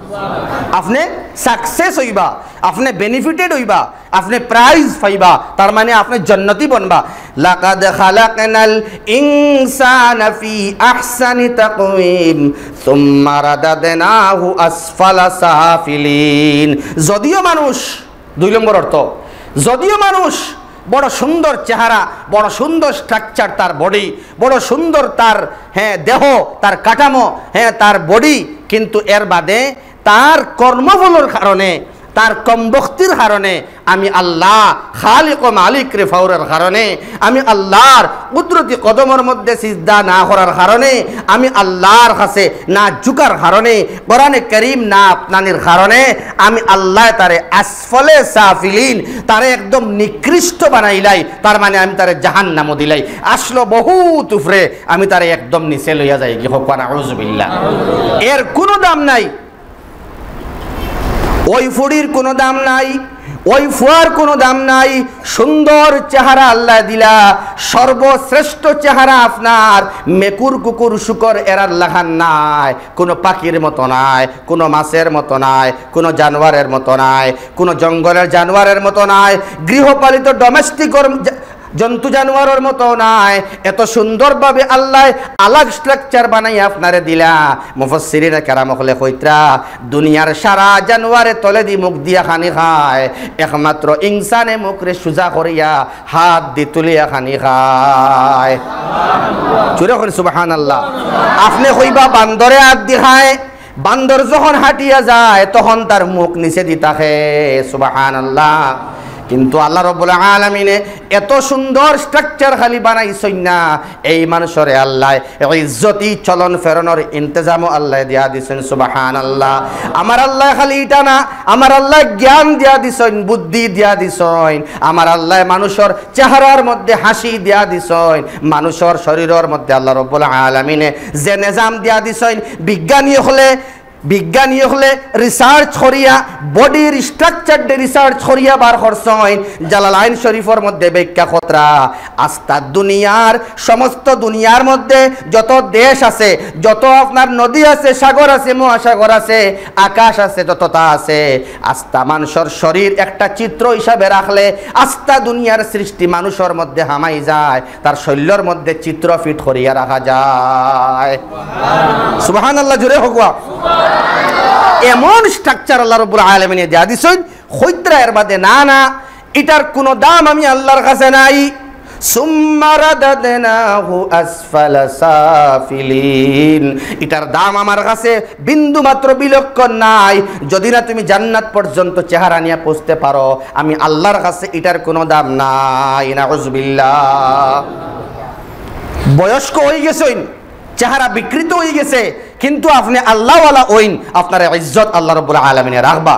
আপনে সাকসেস অইবা, আপনে বেনিফিটেড অইবা, আপনে প্রাইজ পাইবা, তার মানে আপনে জন্নতি বনবা। লাকাদ খালাকনাল ইনসানা ফি আহসানি তাকওয়িম, সুম্মা রাদাদনাহু আসফালা সাফিলিন। যদিও মানুষ, দুই নম্বর অর্থ, যদিও মানুষ বড় সুন্দর চেহারা, বড় সুন্দর স্ট্রাকচার তার বডি, বড় সুন্দর তার, হ্যাঁ, দেহ, তার কাঠামো, হ্যাঁ, তার বডি, কিন্তু এর বাদে তার কর্মফলর কারণে, তার কমবখতির কারণে আমি আল্লাহ খালিক ও মালিকরে ফাউরার কারণে, আমি আল্লাহর কুদরতি কদমর মধ্যে সিজদা না করার কারণে, আমি আল্লাহর কাছে না ঝুকার কারণে, কোরআনে করিম না আপনানির কারণে আমি আল্লাহ তারে আসফলে সাফিলিন, তারে একদম নিকৃষ্ট বানাইলাই, তার মানে আমি তারে জাহান্নামো দিলাই। আসলো বহুত উপরে, আমি তারে একদম নিচে লইয়া যাইগি। কউক্কা নাউজুবিল্লাহ। এর কোনো দাম নাই। ওই ফুড়ির কোনো দাম নাই, ওই ফুয়ার কোনো দাম নাই। সুন্দর চেহারা আল্লায় দিলা, সর্বশ্রেষ্ঠ চেহারা আপনার। মেকুর, কুকুর, শুকর এরার লাখান নায়, কোনো পাখির মতো নায়, কোনো মাছের মতো নায়, কোনো জানোয়ারের মতো নায়, কোনো জঙ্গলের জানোয়ারের মতো নায়, গৃহপালিত ডোমেস্টিক জন্তু জানোয়ারর মতো নায়। এত সুন্দরভাবে আল্লায় আলাগ স্ট্রাকচার বানাই আপনারে দিলা। মুফাসসিরিনে কেরাম অকলে কইতরা, দুনিয়ার সারা জানোয়ারে তলেদি মুখ দিয়া খানি খায়, একমাত্র ইনসানে মুখরে সুজা করিয়া হাত দি তুলিয়া খানি খায়। জোরে কইন সুবহানাল্লাহ। আপনে কইবা বান্দরে হাত দি খায়, বান্দর যখন হাঁটিয়া যায়, তখন তার মুখ নিচেদি থাকে। সুবহানাল্লাহ। কিন্তু আল্লাহ রাব্বুল আলামিনে এত সুন্দর স্ট্রাকচার খালি বানাইছইন না, এই মানুষরে আল্লায় ইজ্জতি চলন ফেরনর ইন্তেজামও আল্লায় দিয়া দিছইন। সুবহানাল্লাহ। আমার আল্লায় খালি ইটা না, আমার আল্লায় জ্ঞান দিয়া দিছইন, বুদ্ধি দিয়া দিছইন, আমার আল্লায় মানুষর চেহারার মধ্যে হাসি দিয়া দিছইন, মানুষর শরীরর মধ্যে আল্লাহ রাব্বুল আলামিনে যে নিজাম দিয়া দিছইন, বিজ্ঞানী অকলে, বিজ্ঞানী অকলে রিসার্চ করিয়া, বডির স্ট্রাকচার দে রিসার্চ করিয়া বার করছইন। জালালাইন শরীফর মধ্যে ব্যাখ্যা করতরা, আস্তা দুনিয়ার, সমস্ত দুনিয়ার মধ্যে যত দেশ আছে, যত আপনার নদী আছে, সাগর আছে, মহাসাগর আছে, আকাশ আছে, যততা আছে, আস্তা মানুষর শরীর একটা চিত্র হিসাবে রাখলে আস্তা দুনিয়ার সৃষ্টি মানুষর মধ্যে হামাই যায়, তার শরীরর মধ্যে চিত্র ফিট করিয়া রাখা যায়। সুবহানাল্লাহ, জোরে কউক্কা। এমন স্ট্রাকচার আল্লাহ রাব্বুল আলামিনে দিয়া দিছইন, কইতরা এর বাদে না, না, ইটার কোনো দাম আমি আল্লাহর কাছে নাই। সুম্মা রাদাদনাহু আসফালা সাফিলিন। ইটার দাম আমার কাছে বিন্দু মাত্র বিলক্ষণ নাই। যদি না তুমি জান্নাত পর্যন্ত চেহারা নিয়া পৌঁছতে পারো, আমি আল্লাহর কাছে ইটার কোনো দাম নাই। নাউজুবিল্লাহ। বয়স্ক অই গেছইন, চেহারা বিকৃত অই গেছে, কিন্তু আপনে আল্লাহওয়ালা অইন, আপনার ইজ্জত আল্লাহ রাব্বুল আলামিনে রাখবা।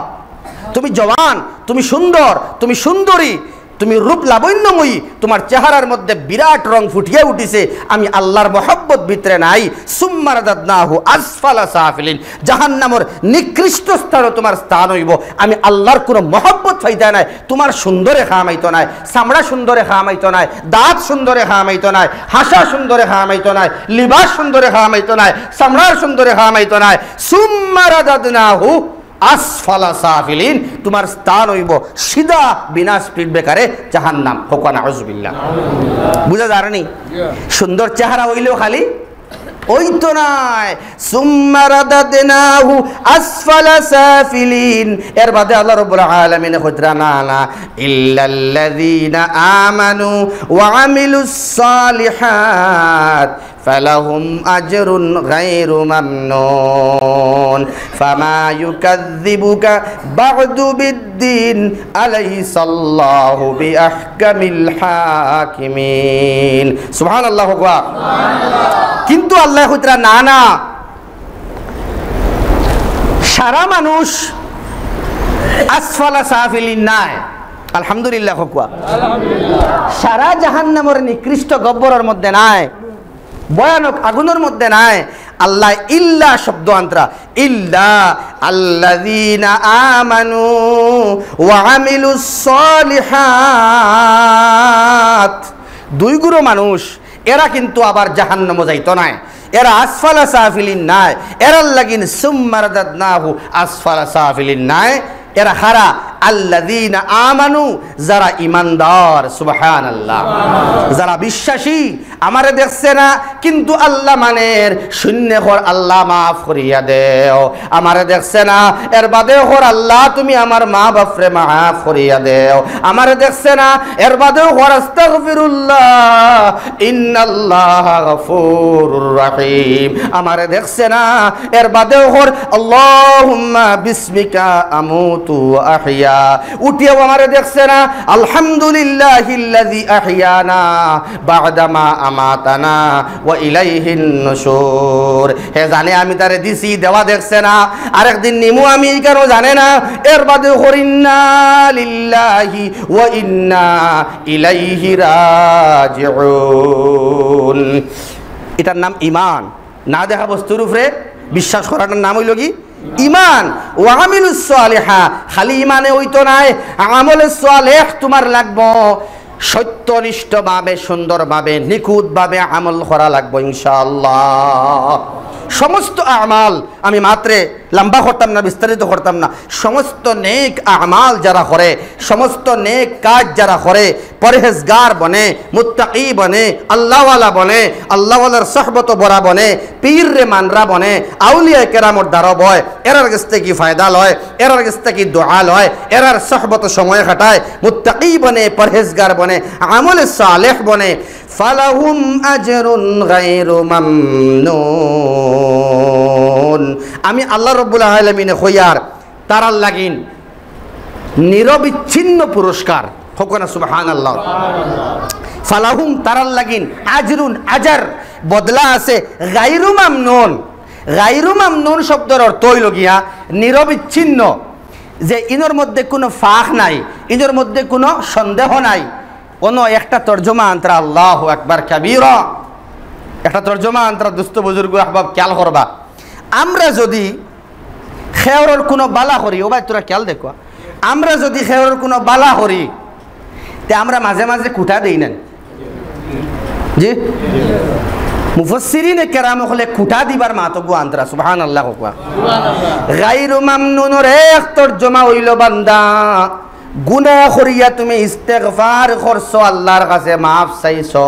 তুমি জওয়ান, তুমি সুন্দর, তুমি সুন্দরী, তুমি রূপ লাবণ্যময়ী, তুমার চেহারার মধ্যে বিরাট রং ফুটিয়া উঠিছে, আমি আল্লাহর মহব্বত ভিতরে নাই। সুম্মা রাদাদনাহু আসফালা সাফিলিন, জাহান্নামর নিকৃষ্ট স্থানো তুমার স্থান অইবো। আমি আল্লাহর কোনো মহব্বত পাইতায় নায়, তুমার সুন্দরে কাম আইতো নায়, চামড়া সুন্দরে কাম আইতো নায়, দাঁত সুন্দরে কাম আইতো নায়, হাসা সুন্দরে কাম আইতো নায়, লিবাস সুন্দরে কাম আইতো নায়, চামড়ার সুন্দরে কাম আইতো নায়। সুম্মা রাদাদনাহু আসফালা সাফিলিন, তুমার স্থান অইবো সিধা বিনাশ পিঠ বেকারে জাহান্নাম। কউক্কা নাউজুবিল্লাহ। বুঝা যার নি? সুন্দর চেহারা অইলেও খালি অইতো নায়। সুম্মা রাদাদনাহু আসফালা সাফিলিন। এর বাদে আল্লাহ রাব্বুল আলামিনে কইতরা, না, না, ইল্লাল্লাযীনা আমানু ওয়া আমিলুস সালিহাত ফালাহুম আজরুন গায়রু মামনুন। ফামা ইউকাযযিবুকা বা'দু বিদ্দীন, আলাইসাল্লাহু বিআহকামিল হাকিমিন। সুবহানাল্লাহ, কউক্কা। কিন্তু আল্লায় কইতরা, না, না, সারা মানুষ আসফালা সাফিলিন নায়। আলহামদুলিল্লাহ, কউক্কা। সারা জাহান্নামর নিকৃষ্ট গব্বরর মধ্যে নায়, ভয়ানক আগুনর মধ্যে নায়। আল্লায় ইল্লা শব্দ আনতরা, ইল্লা আল্লাযীনা আমানু ওয়া আমিলুস সালিহাত। দুই গুরু মানুষ, এরা কিন্তু আবার জাহান্নামো যাইতো নায়। এরা আসফালা সাফিলিন নায়, এরার লাগিন সুম্মা রাদাদনাহু আসফালা সাফিলিন নায়। এরা কারা? আল্লাযীনা আমানু, যারা ইমানদার, সুবহানাল্লাহ, যারা বিশ্বাসী। আমারে দেখছে না, কিন্তু আল্লাহ মানের, শূন্য কর, আল্লাহ মাফ করিয়া দেও। আমারে দেখছে না, এর বাদেও কর, আল্লাহ তুমি আমার মা বাপরে মাফ করিয়া দেও। আমারে দেখছে না, এর বাদেও কর, আস্তাগফিরুল্লাহ, ইন্নাল্লাহা গাফুরুর রাহিম। আমারে দেখছে না, এর বাদেও কর, আল্লাহুম্মা বিসমিকা আমুতু ওয়া আহইয়া। উঠিয়াও আমারে দেখছে না, আলহামদুলিল্লাহিল্লাযী আহইয়ানা বা'দামা আমাতানা ওয়া ইলাইহিন নুশুর। হে জানে আমি তারে দিছি, দেওয়া দেখছে না। আরেকদিন নিমু আমি, ইখানও জানে না। এর বাদেও কর, ইন্না লিল্লাহি ওয়া ইন্না ইলাইহি রাজিউন। ইটার নাম ইমান। না দেখা বস্তুর উপরে বিশ্বাস করাটার নাম অইলো কি? ইমান। ওয়া আমিলুস সালিহা, খালি ইমানে অইতো নায়, আমলে সালেহ তুমার লাগবো। সত্যনিষ্ঠভাবে, সুন্দরভাবে, নিখুঁতভাবে আমল করা লাগবো ইনশাআল্লাহ। সমস্ত আমাল, আমি মাত্রে লম্বা করতাম না, বিস্তারিত করতাম না, সমস্ত নেক আমাল যারা করে, সমস্ত নেক কাজ যারা করে, পরহেজগার বনে, মুত্তাকি বনে, আল্লাহওয়ালা বনে, আল্লাহওয়ালার সহবত বরা বনে, পীররে মানরা বনে, আউলিয়া কেরামর দ্বারব অয়, এরার গেছ থাকি ফায়দা লয়, এরার গেছ থাকি দোয়া লয়, এরার সহবত সময় কাটায়, মুত্তাকি বনে, পরহেজগার বনে, আমলে সালেহ বনে, ফালাহুম আজরুন গায়রু মামনুন। আমি আল্লাহ রব্বুল আলামিনে কইয়ার তারার লাগিন নিরবিচ্ছিন্ন পুরস্কার। কউক্কা না সুবহানাল্লাহ। ফালাহুম, তারার লাগিন, আজরুন, আজার, বদলা আছে, গায়রু মামনুন। গায়রু মামনুন শব্দর অর্থ অইলো গিয়া নিরবিচ্ছিন্ন, যে ইনোর মধ্যে কুনু ফাঁক নাই, ইনোর মধ্যে কুনু সন্দেহ নাই। অনো একটা তর্জমা আনতরা, আল্লাহু আকবার কাবীরা, একটা তর্জমা আনতরা, দুস্ত বুজুর্গ আহবাব, খেয়াল করবা। আমরা যুদি কেউরর কুনু বালা করি, ও ভাই, তোরা খেয়াল দেখো, আমরা যুদি কেউরর কুনু বালা করি, তে আমরা মাঝে মাঝে খুটা দেই না? জি? মুফাসসিরিনে কেরাম অকলে খুটা দিবার মাতগু আনতরা, সুবহানাল্লাহ কউক্কা। গায়রু মামনুনর এক তর্জমা অইলো, বান্দা, গুনা করিয়া তুমি ইস্তেগফার করছো, আল্লাহর কাছে মাফ চাইছো,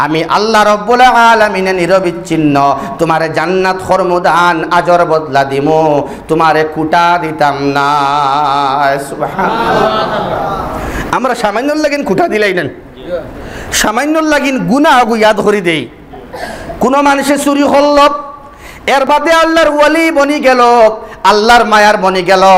আমি আল্লাহ রব্বুল আলামিনে নিরবিচ্ছিন্ন তুমারে জান্নাত করমু দান, আজর বদলা দিমু, তুমারে খুটা দিতাম না। সুবহানাল্লাহ। আমরা সামান্যর লাগিন খুটা দিলাই না, সামান্যর লাগিন গুনা অগু ইয়াদ করি দেই। কুনু মানষে চুরি করলো, এর বাদে আল্লাহর ওলি বনি গেলো, আল্লাহর মায়ার বনি গেলো,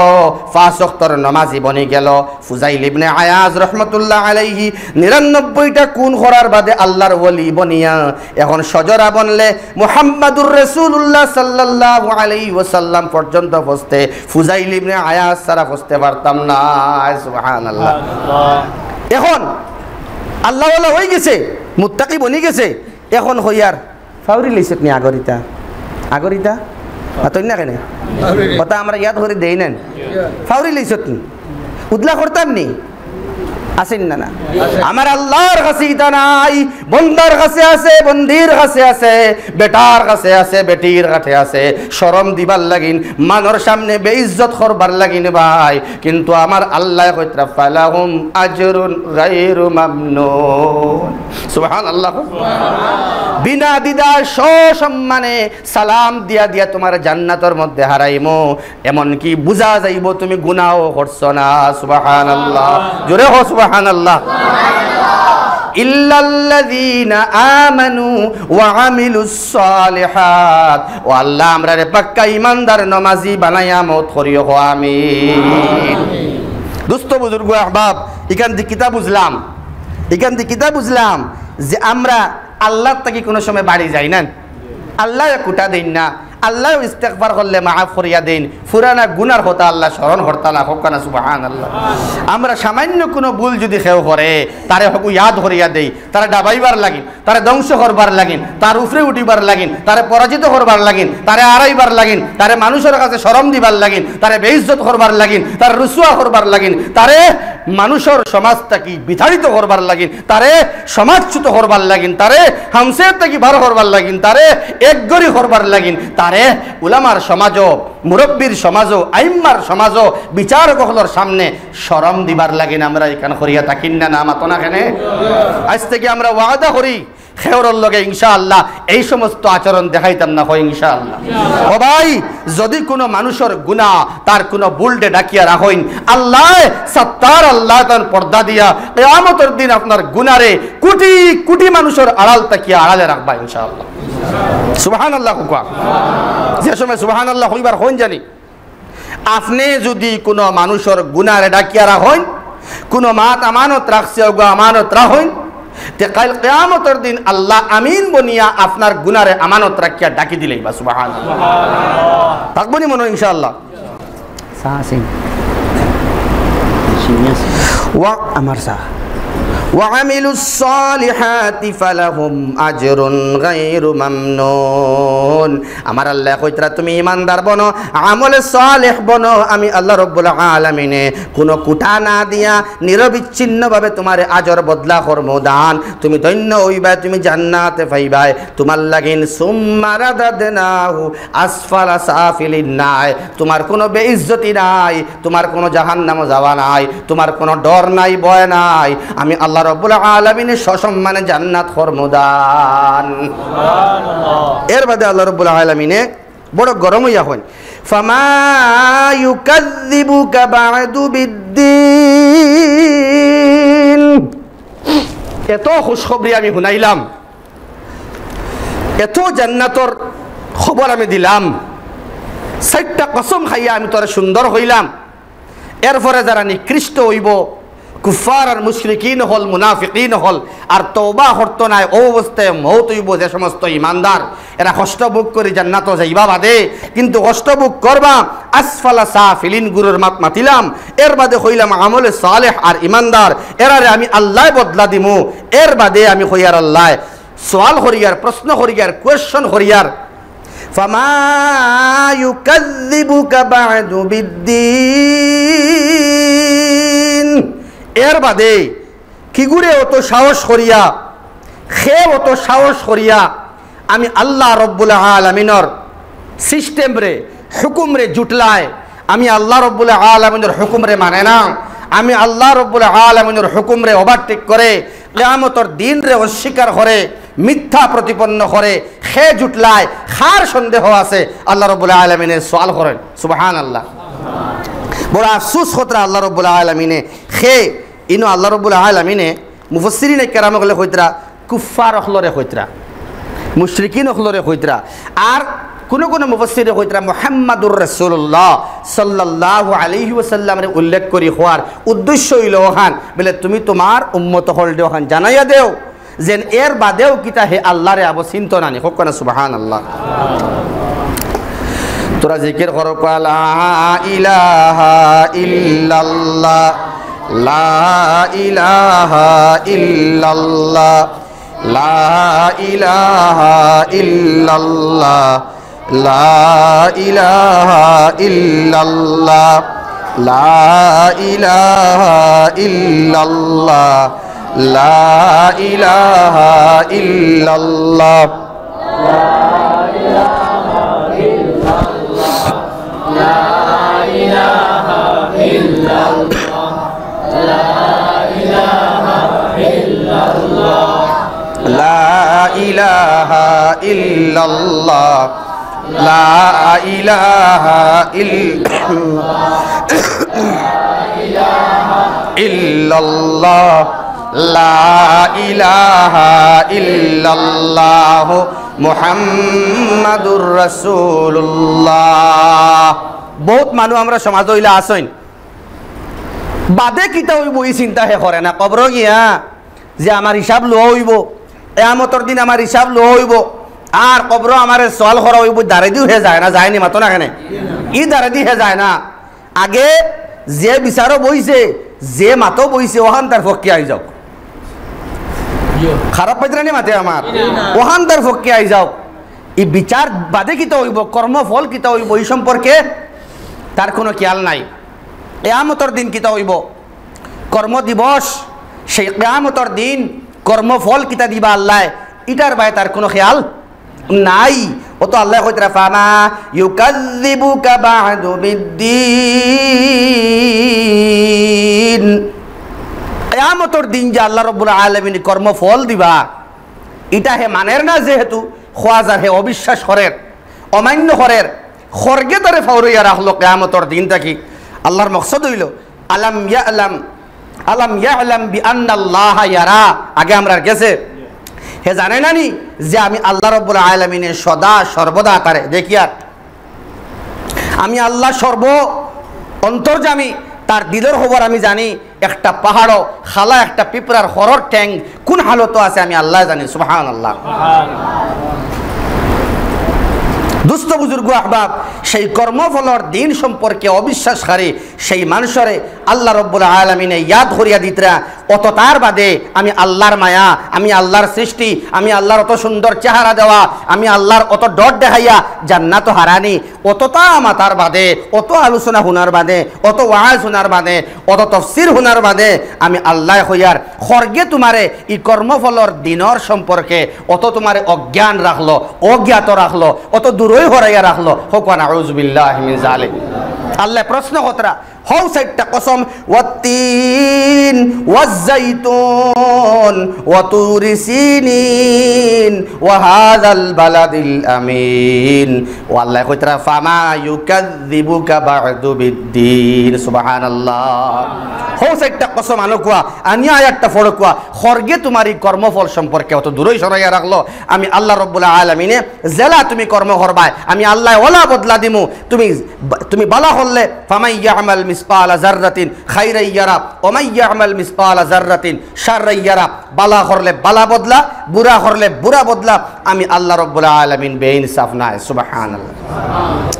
পাঁচ ওয়াক্তর নমাজি বনি গেলো। ফুজাইল ইবনে আয়াজ রহমতুল্লাহ আলাইহি নিরানব্বইটা খুন করার বাদে আল্লাহর ওলি বনিয়া এখন সজরা বনলে মুহাম্মাদুর রাসূলুল্লাহ সাল্লাল্লাহু আলাইহি ওয়াসাল্লাম পর্যন্ত পৌঁছতে ফুজাইল ইবনে আয়াজ ছাড়া পৌঁছতে পারতাম না। সুবহানাল্লাহ। এখন আল্লাহওয়ালা অই গেছে, মুত্তাকি বনি গেছে, এখন কইয়ার ফাউরি লইছত নি আগরিতা? আগরিতা? মাতইন না কেনে? কথা আমরা ইয়াদ করি দেই না। ফাউরি লইছত নি? উদলা করতাম নি? আছেন না, না? আমার আল্লাহর কাছে ইতা নাই, বন্দার কাছে আছে, বন্দির কাছে আছে, বেটার কাছে আছে, বেটির কাছে আছে। শরম দিবার লাগিন, মানষর সামনে বেইজ্জত করবার লাগিন ভাই, কিন্তু আমার আল্লায় কইতরা, "ফালাহুম আজরুন গায়রু মামনুন।" সুবহানাল্লাহ। বিনা দ্বিধায় সসম্মানে সালাম দিয়া দিয়া তুমারে জান্নাতর মধ্যে হারাইমু, এমনকি বুঝা যাইবো তুমি গুনাও করছো না। সুবহানাল্লাহ। জোরে কও সুবহানাল্লাহ। ইল্লাল্লাযীনা আমানু ওয়া আমিলুস সালিহাত। ও আল্লাহ, আমরারে পাক্কা ইমানদার নমাজি বানাইয়া মউত করিও, কও আমিন। দোস্ত বুজুর্গ আহবাব, ইখান দি কিতা বুঝলাম? ইখান দি কিতা বুঝলাম? যে আমরা আল্লাহর থাকি কুনু সময় বাড়ি যাই না, আল্লায় খুটা দেইন না, আল্লায় ইস্তেগফার করলে মাফ করিয়া দেইন, পুরানা গুনার কথা আল্লায় স্মরণ করতা না, কউক্কা না সুবহানাল্লাহ। আমরা সামান্য কুনু ভুল যুদি কেউ করে, তারে হকু ইয়াদ করিয়া দেই, তারে ডাবাইবার লাগিন, তারে ধ্বংস করবার লাগিন, তার উপরে উঠিবার লাগিন, তারে পরাজিত করবার লাগিন, তারে আড়াইবার লাগিন, তারে মানুষর কাছে শরম দিবার লাগিন, তারে বেইজ্জত করবার লাগিন, তারে রুসুয়া করবার লাগিন, তারে মানুষর সমাজ থাকি বিতাড়িত করবার লাগিন, তারে সমাজচ্যুত করবার লাগিন, তারে হামসার থাকি বার করবার লাগিন, তারে একঘরি করবার লাগিন, তারে উলামার সমাজো, মুরব্বির সমাজো, আইম্মার সমাজো, বিচারক অকলর সামনে শরম দিবার লাগিন আমরা ইখান করিয়া থাকিন না, না মাতো না কেনে? আইজ থাকি আমরা ওয়াদা করি, খেওরর লগে ইনশাআল্লাহ এই সমস্ত আচরণ দেখাইতাম না, কই ইনশাআল্লাহ। ও ভাই, যদি কুনু মানুষর গুনা, তার কুনু ভুলরে ডাকিয়া রাখইন, আল্লায় সাত্তার, আল্লায় তান পর্দা দিয়া কিয়ামতর দিন আপনার গুনারে কুটি কুটি মানুষর আড়াল থাকিয়া আড়ালে রাখবা ইনশাআল্লাহ। সুবহানাল্লাহ কউক্কা। যে সময় সুবহানাল্লাহ কইবার কইন জানি, আপনে যুদি কুনু মানুষর গুনারে ডাকিয়া রাখইন, কুনু মাত আমানত রাখছে, অগু আমানত রাখইন, তে কাইল কিয়ামতর দিন আল্লায় আমিন বনিয়া আপনার গুনারে আমানত রাখিয়া ডাকি দিলাইবা। সুবহানাল্লাহ। থাকবো নি মনো ইনশাআল্লাহ? চা আছে? চিনি আছে? ওয়া আমার চা। وعملوا الصالحات فلهم أجر غير ممنون। আমার আল্লায় কইতরা, তুমি ইমানদার বনো, আমলে সালেহ বনো, আমি আল্লাহ রব্বুল আলামিনে কুনু কুটা না দিয়া নিরবিচ্ছিন্নভাবে তুমারে আজর বদলা করমু দান। তুমি ধন্য অইবায়, তুমি জান্নাতে পাইবায়। তুমার লাগিন সুম্মা রাদাদনাহু আসফালা সাফিলিন নাই, তুমার কুনু বেইজ্জতি নাই, তুমার কুনু জাহান্নামো যাওয়া নাই, তুমার কুনু ডর নাই, ভয় নাই। আমি আল্লাহ রব্বুল আলামিনে সসম্মানে জান্নাত করমু দান। এর বাদে আল্লাহ রব্বুল আলামিনে বড় গরম অইয়া কইন, "ফামা ইউকাযযিবুকা বা'দু বিদ্দীন।" এত খুশখবরি আমি হুনাইলাম, এত জান্নাতর খবর আমি দিলাম, চাইরটা কসম খাইয়া আমি তোরে সুন্দর কইলাম, এরপরে যারা নিকৃষ্ট অইবো, কুফফার আর মুশরিকিন অকল, মুনাফিকিন অকল, আর তওবা করতো নায়, অউ অবস্থায় মউত অইবো যে সমস্ত ইমানদার, এরা কষ্ট ভোগ করি জান্নাতো যাইবা বাদে, কিন্তু কষ্ট ভোগ করবা আসফালা সাফিলিন, গুরুর মাত মাতিলাম, এর বাদে কইলাম আমলে সালেহ আর ইমানদার, এরারে আমি আল্লায় বদলা দিমু, এর বাদে আমি কইয়ার আল্লায় সওয়াল করিয়ার, প্রশ্ন করিয়ার, question করিয়ার, ফামা ইউকাযযিবুকা বা'দু বিদ্দীন। এর বাদে কিগুরে অত সাহস করিয়া, কে অত সাহস করিয়া আমি আল্লাহ রব্বুল আলামিনর system রে, হুকুম রে জুটলায়, আমি আল্লাহ রব্বুল আলামিনর হুকুম রে মানে না, আমি আল্লাহ রব্বুল আলামিনর হুকুম রে overtake করে, কিয়ামতর দিন রে অস্বীকার করে, মিথ্যা প্রতিপন্ন করে, কে জুটলায়, কার সন্দেহ আছে? আল্লাহ রব্বুল আলামিনে সওয়াল করইন। সুবহানাল্লাহ। বড় আফসোস কইতরা আল্লাহ রব্বুল আলামিনে, কে ইনো আল্লাহ রব্বুল আলামিনে, মুফাসসিরিনে কেরাম অকলে কইতরা, কুফফার অকলরে কইতরা, মুশরিকিন অকলরে কইতরা, আর কুনু কুনু মুফাসসিরে কইতরা মুহাম্মাদুর রাসূলুল্লাহ সাল্লাল্লাহু আলাইহি ওয়াসাল্লামরে উল্লেখ করি কওয়ার উদ্দেশ্য অইলো অখান, বলে, তুমি তুমার উম্মত অকলরে অখান জানাইয়া দেও, যেন এর বাদেও কিতা হে আল্লাহরে আবো চিনতো না নি। কউক্কা না সুবহানাল্লাহ। তোরা জিকির করো, লা ইলাহা ইল্লাল্লাহ, লা ইলাহা ইল্লাল্লাহ, লা ইলাহা ইল্লাল্লাহ, লা ইলাহা ইল্লাল্লাহ, লা ইলাহা ইল্লাল্লাহ, লা ইলাহা ইল্লাল্লাহ। লা ইলাহা ইল্লাল্লাহ, লা ইলাহা ইল্লাল্লাহ, ইল্লাল্লাহ, লা ইলাহা ইল্লাল্লাহ, মুহাম্মাদুর রাসূলুল্লাহ। বউত মানুষ আমরার সমাজো ইলা আছইন, বাদে কিতা অইবো ই চিন্তা হে করে না। কবরো গিয়া যে আমার হিসাব লওয়া অইবো, কিয়ামতর দিন আমার হিসাব লওয়া অইবো, আর কবরো আমারে সওয়াল করা অইবো, দারেদিউ হে যায় না, যায় নি, মাতো না কেনে? ই দারেদি হে যায় না। আগে যে বিচারো বইছে, যে মাতো বইছে, অখান তার পক্ষে আই যাউক। খারাপ পাইতরা নি মাতে আমার? অখান তার পক্ষে আই যাউক। ই বিচার বাদে কিতা অইবো, কর্মফল কিতা অইবো, ই সম্পর্কে তার কুনু খিয়াল নাই। কিয়ামতর দিন কিতা অইবো, কর্ম দিবস, সেই কিয়ামতর দিন কর্মফল কিতা দিবা আল্লায়, ইটার বায় তার কুনু খেয়াল নাই। অতো আল্লায় কইতরা, "ফামা ইউকাযযিবুকা বা'দু বিদ্দীন।" কিয়ামতর দিন যে আল্লাহ রাব্বুল আলামিন কর্মফল দিবা, ইটা হে মানের না, যেহেতু খোয়াজার হে অবিশ্বাস করের, অমান্য করের, খড়গে তারে ফাউরাইয়া রাখলো কিয়ামতর দিন থাকি। আল্লাহর মকসদ অইলো, আলাম ইয়ালাম, আলাম ইয়ালাম বিআন্নাল্লাহা ইয়ারা। আগে আমরার গেছে, হে জানে না নি যে আমি আল্লাহ রাব্বুল আলামিনে সদা সর্বদা তারে দেখিয়ার? আমি আল্লাহ সর্ব অন্তর্যামী, তার দিলর খবর আমি জানি। একটা পাহাড়ো খালা একটা পিঁপড়ার খড়র ঠ্যাং কুন হালতো আছে আমি আল্লায় জানি। সুবহানাল্লাহ। দুস্ত বুজুর্গ আহবাব, সেই কর্মফলর দিন সম্পর্কে অবিশ্বাসকারী সেই মানষরে আল্লাহ রাব্বুল আলামিনে ইয়াদ করিয়া দিতরা, অততার বাদে আমি আল্লাহর মায়া, আমি আল্লাহর সৃষ্টি, আমি আল্লাহর অত সুন্দর চেহারা দেওয়া, আমি আল্লাহর অত ডর দেখাইয়া জান্নাতো হারানি, অততা মাতার বাদে, অত আলোচনা হুনার বাদে, অত ওয়াজ হুনার বাদে, অত তফসির হুনার বাদে আমি আল্লায় কইয়ার, খড়গে তুমারে ই কর্মফলর দিনর সম্পর্কে অত তুমারে অজ্ঞান রাখলো, অজ্ঞাত রাখলো, অত দূরই হরাইয়া রাখলো। কউক্কা নাউজুবিল্লাহি মিন জালিক। আল্লায় প্রশ্ন করতরা, হউ চাইরটা কসম, ওয়াত্তিন, ওয়াজ্জাইতুন, ওয়াতুরি সিনিন, ওয়াহাযাল বালাদিল আমিন। ও আল্লায় কইতরা, "ফামা ইউকাযযিবুকা বা'দু বিদ্দীন।" সুবহানাল্লাহ। হউ চাইরটা কসম আনউক্কা, আনিয়া আয়াতটা পড়উক্কা, খড়গে তুমার ই কর্মফল সম্পর্কে অত দূরই সরাইয়া রাখলো। আমি আল্লাহ রাব্বুল আলামিনে যেলা তুমি কর্ম করবায়, আমি আল্লায় অলা বদলা দিমু। তুমি, তুমি বালা করলে, "ফামান ইয়া'মাল মিসকালা যাররাতিন খাইরান ইয়ারা, ওয়া মান ইয়া'মাল মিসকালা যাররাতিন শাররান ইয়ারা।" বালা করলে বালা বদলা, বুরা করলে বুরা বদলা। আমি আল্লাহ রাব্বুল আলামিন বেইনসাফ নায়। সুবহানাল্লাহ।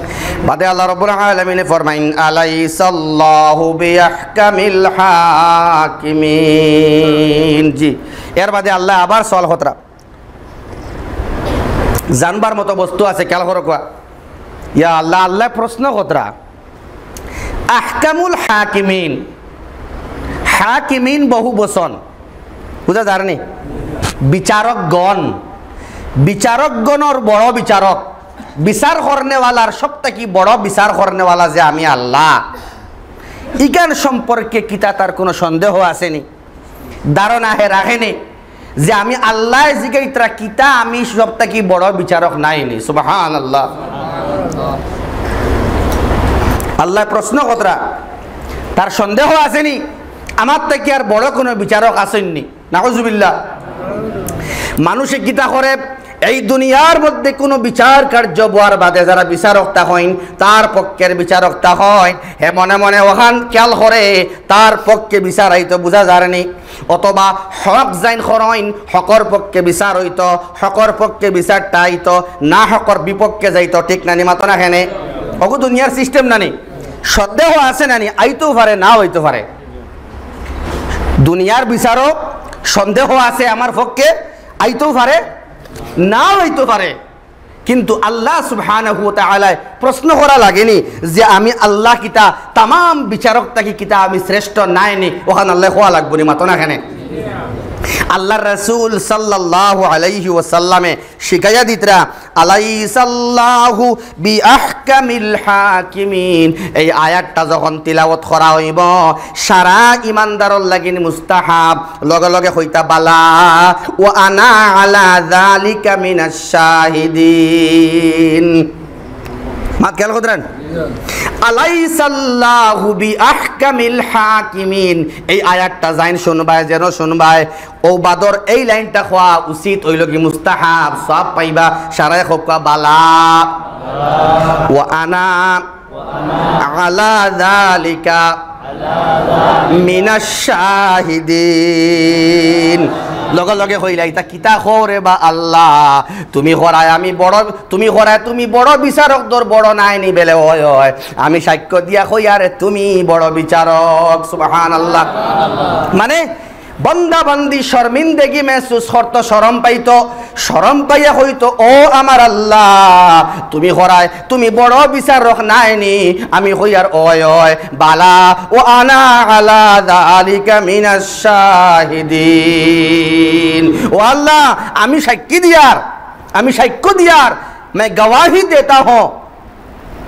বাদে আল্লাহ রাব্বুল আলামিনে ফরমাইন, "আলাইসাল্লাহু বিআহকামিল হাকিমিন।" জি, এর বাদে আল্লায় আবার সওয়াল করতরা। জানবার মতো বস্তু আছে, খেয়াল করউক্কা। ইয়া আল্লাহ, আল্লায় প্রশ্ন করতরা। আহকামুল হাকিমিন, হাকিমিন বহু বচন, বুঝা যার নি? বিচারকগণ, বিচারকগণর বড় বিচারক, বিচার করনেওয়ালার সব থাকি বড় বিচার করনেওয়ালা যে আমি আল্লাহ, ইখান সম্পর্কে কিতা তার কুনু সন্দেহ আছে নি? ধারণা হে রাখে নি যে আমি আল্লায় জিগাইতরা কিতা, আমি সব থাকি বড় বিচারক নায় নি? সুবহানাল্লাহ। আল্লায় প্রশ্ন করতরা, তার সন্দেহ আছে নি আমার থাকি আর বড় কুনু বিচারক আছইন নি? নাউজুবিল্লাহ। মানুষে কিতা করে, এই দুনিয়ার মধ্যে কুনু বিচার কার্য বওয়ার বাদে যারা বিচারক থাকইন, তার পক্ষের বিচারক থাকইন, হে মনে মনে অখান খেয়াল করে, তার পক্ষে বিচার আইতো, বুঝা যার নি? অথবা হক যেইন করইন, হকর পক্ষে বিচার অইতো, হকর পক্ষে বিচারটা আইতো, না হকর বিপক্ষে যাইতো, ঠিক না নি? মাতো না কেনে? অগু দুনিয়ার system না নি? সন্দেহ আছে না নি? আইতেও পারে, নাও আইতো পারে। দুনিয়ার বিচারও সন্দেহ আছে আমার পক্ষে, আইতেও পারে, নাও আইতো পারে। কিন্তু আল্লাহ সুবহানাহু ওয়া তাআলায় প্রশ্ন করা লাগে নি যে আমি আল্লাহ কিতা তামাম বিচারক থাকি কিতা আমি শ্রেষ্ঠ নায় নি? অখান আল্লায় কওয়া লাগবো নি? মাতো না কেনে? আল্লাহর রাসূল সাল্লাল্লাহু আলাইহি ওয়াসাল্লামে শিখাইয়া দিতরা, "আলাইসাল্লাহু বিআহকামিল হাকিমিন।" এই আয়াতটা যখন তিলাওয়াত করা অইবো, সারা ইমানদারর লাগি মুস্তাহাব, লগে লগে কইতা, "বালা, ওয়া আনা আলা যালিকা মিনাশ শাহিদিন।" মাত খেয়াল করতরা নি? "আলাইসাল্লাহু বিআহকামিল হাকিমিন।" এই আয়াতটা যেইন শুনবায়, যেন শুনবায়, অউ বাদর এই লাইনটা কওয়া উচিত অইলো কি মুস্তাহাব, সওয়াব পাইবা, সারায় কউক্কা, "বালা, ওয়া আনা আলা যালিকা মিনাশ শাহিদিন।" লগে লগে কইলা, "ইতা কিতা কও রে বা আল্লাহ, তুমি করায় আমি বড়, তুমি করায় তুমি বড় বিচারকদর বড় নায় নি?" বেলে, "অয়, অয়, আমি সাক্ষ্য দিয়া কইয়ার তুমি বড় বিচারক।" সুবহানাল্লাহ। মানে, বন্দা বান্দি শর্মিন্দেগি মেহসুস করতো, শরম পাইতো, শরম পাইয়া কইতো, "ও আমার আল্লাহ, তুমি করায়, তুমি বড় বিচারক নায়নি?" আমি কইয়ার, "অয়, অয়, বালা, ওয়া আনা আলা যালিকা মিনাশ শাহিদিন।" ও আল্লাহ, আমি সাক্ষী দিয়ার, আমি সাক্ষ্য দিয়ার, मैं गवाही देता हूँ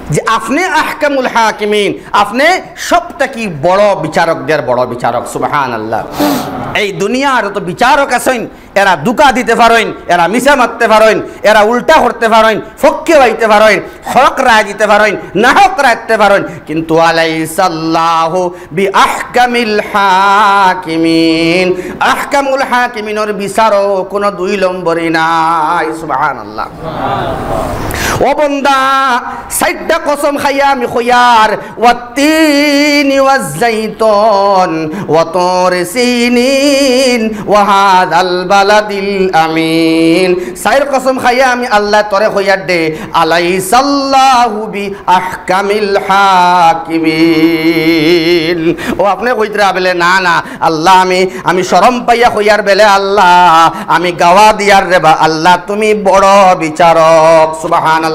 যে আপনি আহকামুল হাকিমিন, আপনি সব থাকি বড় বিচারকদের বড় বিচারক। সুবহানাল্লাহ। এই দুনিয়ার যত বিচারক আছইন, এরা ধোঁকা দিতে পারইন, এরা মিছা মাততে পারইন, এরা উল্টা করতে পারইন, পক্ষে আইতে পারইন, হক রায় দিতে পারইন, নাহক রায় দিতে পারইন, কিন্তু আলাইসাল্লাহু বিআহকামিল হাকিমিন, আহকামুল হাকিমিনর বিচারও কোনো দুই নম্বরই নাই। সুবহানাল্লাহ। ও বন্দা, চাইরটা কসম খাইয়া আমি কইয়ার, ওয়াত্তিনি ওয়াজ্জাইতুন, ওয়াতুরি সিনিন, ওয়া হাযাল বালাদিল আমিন। চাইর কসম খাইয়া আমি আল্লায় তোরে কইয়ার দে, আলাইসাল্লাহু বিআহকামিল হাকিমিন। ও আপনে কইতরা বেলে, "না, না, আল্লাহ, আমি, আমি শরম পাইয়া কইয়ার বেলে, আল্লাহ, আমি গাওয়া দিয়ার রে বা, আল্লাহ, তুমি বড় বিচারক।" সুবহানাল্লাহ।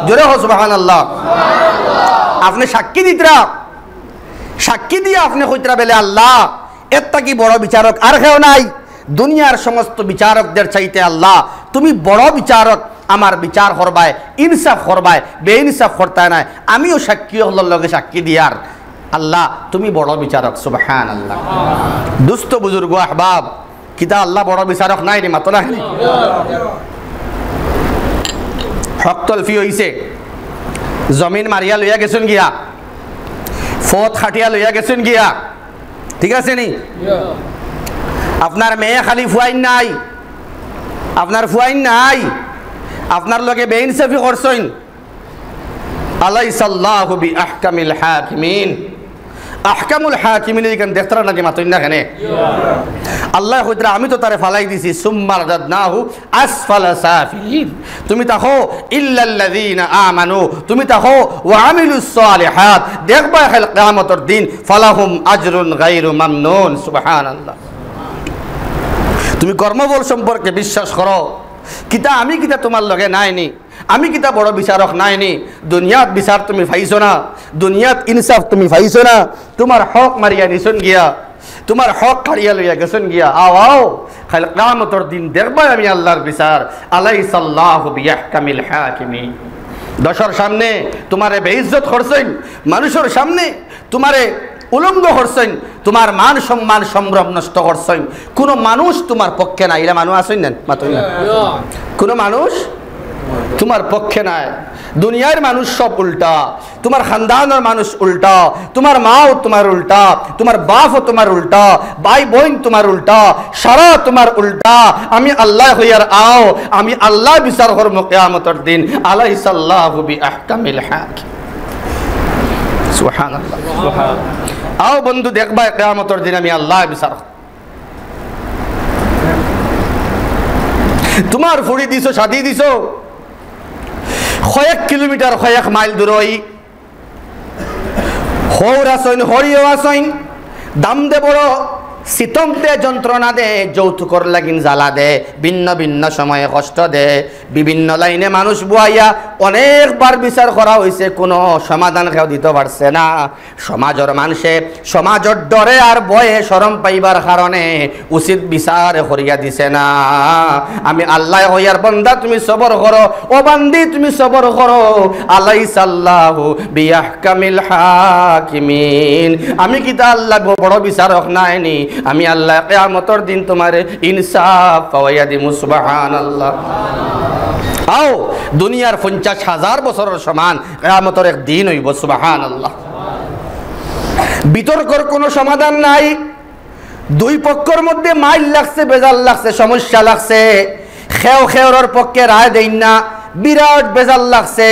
জোরে কও, সুবহানাল্লাহ। আপনে সাক্ষী দিতরা, সাক্ষী দিয়া আপনে কইতরা বেলে, "আল্লাহ, এর থাকি বড় বিচারক আর কেউ নাই। দুনিয়ার সমস্ত বিচারকদের চাইতে, আল্লাহ, তুমি বড় বিচারক, আমার বিচার করবায়, ইনসাফ করবায়, বেইনসাফ করতায় নায়।" আমিও সাক্ষী অকলর লগে সাক্ষী দিয়ার, আল্লাহ, তুমি বড় বিচারক। সুবহানাল্লাহ। দুস্ত বুজুর্গ আহবাব, কিতা আল্লাহ বড় বিচারক নায়নি? মাতো না কেনে? হক তলফি অইছে, জমিন মারিয়া লইয়া গেছইন গিয়া, পথ কাটিয়া লইয়া গেছইন গিয়া, ঠিক আছে নি? আপনার মেয়ে খালি ফুয়াইন নাই, আপনার ফুয়াইন নাই, আপনার লগে বেইনসাফি করছইন। আলাইসাল্লাহু বিআহকামিল হাকিমিন। আহকামুল হাকিমিন ইখান দেখতরা নাকি? মাতইন না কেনে? আল্লায় কইতরা, "আমি তো তারে ফালাই দিছি, সুম্মা রাদাদনাহু আসফালা সাফিলিন।" তুমি তাকো ইল্লাল্লাযীনা আমানু, তুমি তাকো ওয়া আমিলুস সালিহাত, দেখবায় কাইল কিয়ামতর দিন, ফালাহুম আজরুন গায়রু মামনুন। সুবহানাল্লাহ। তুমি কর্মফল সম্পর্কে বিশ্বাস করো। কিতা আমি কিতা তুমার লগে নায়নি? আমি কিতা বড় বিচারক নায়নি? দুনিয়াত বিচার তুমি পাইছো না, দুনিয়াত ইনসাফ তুমি পাইছো না, তুমার হক মারিয়া নিছইন গিয়া, তুমার হক কাড়িয়া লইয়া গেছইন গিয়া। আও, আও, কাইল কিয়ামতর দিন দেখবায় আমি আল্লাহর বিচার। আলাইসাল্লাহু বিআহকামিল হাকিমিন। দেশর সামনে তুমারে বেইজ্জত করছইন, মানুষর সামনে তুমারে উলঙ্গ করছইন, তুমার মান সম্মান সম্ভ্রম নষ্ট করছইন। কুনু মানুষ তুমার পক্ষে নাই। ইলা মানুষ আছইন না? মাতইন না। কুনু মানুষ তুমার পক্ষে নাই। দুনিয়ার মানুষ সব উল্টা, তুমার খানদানর মানুষ উল্টা, তুমার মাও তুমার উল্টা, তুমার বাপও তুমার উল্টা, ভাই বইন তুমার উল্টা, সারা তুমার উল্টা। আমি আল্লায় কইয়ার, আও, আমি আল্লায় বিচার করমু কিয়ামতর দিন। আলাইসাল্লাহু বিআহকামিল হাকিম। সুবহানাল্লাহ। আও বন্ধু, দেখবায় কিয়ামতর দিন আমি আল্লায় বিচার করমু। তুমার ফুড়ি দিছো, শাদি দিছো, কয়েক কিলোমিটার, কয়েক মাইল দূরই, হউর আছইন, হড়িও আছইন, দাম দে বড়, সিতম দে, যন্ত্রণা দে, যৌতুকর লাগিন জ্বালা দে, ভিন্ন ভিন্ন সময়ে কষ্ট দে, বিভিন্ন লাইনে মানুষ বুয়াইয়া অনেকবার বিচার করা অইছে, কুনু সমাধান কেউ দিতো পারছে না। সমাজর মানষে, সমাজর ডরে আর ভয়ে শরম পাইবার কারণে উচিত বিচার করিয়া দিছে না। আমি আল্লায় কইয়ার, বন্দা তুমি সবর করো, ও বান্দি তুমি সবর করো। আলাইসাল্লাহু বিআহকামিল হাকিমিন। আমি কিতা আল্লাহ ব-, বড় বিচারক নায়নি? আমি আল্লায় কিয়ামতর দিন তুমারে ইনসাফ পাওয়াইয়া দিমু। সুবহানাল্লাহ। আও, দুনিয়ার পঞ্চাশ হাজার বছরর সমান কিয়ামতর এক দিন অইবো। সুবহানাল্লাহ। বিতর্কর কুনু সমাধান নাই। দুই পক্ষর মধ্যে মাইল লাগছে, বেজাল লাগছে, সমস্যা লাগছে। কেউ কেউরর পক্ষে রায় দেইন না, বিরাট বেজার লাগছে।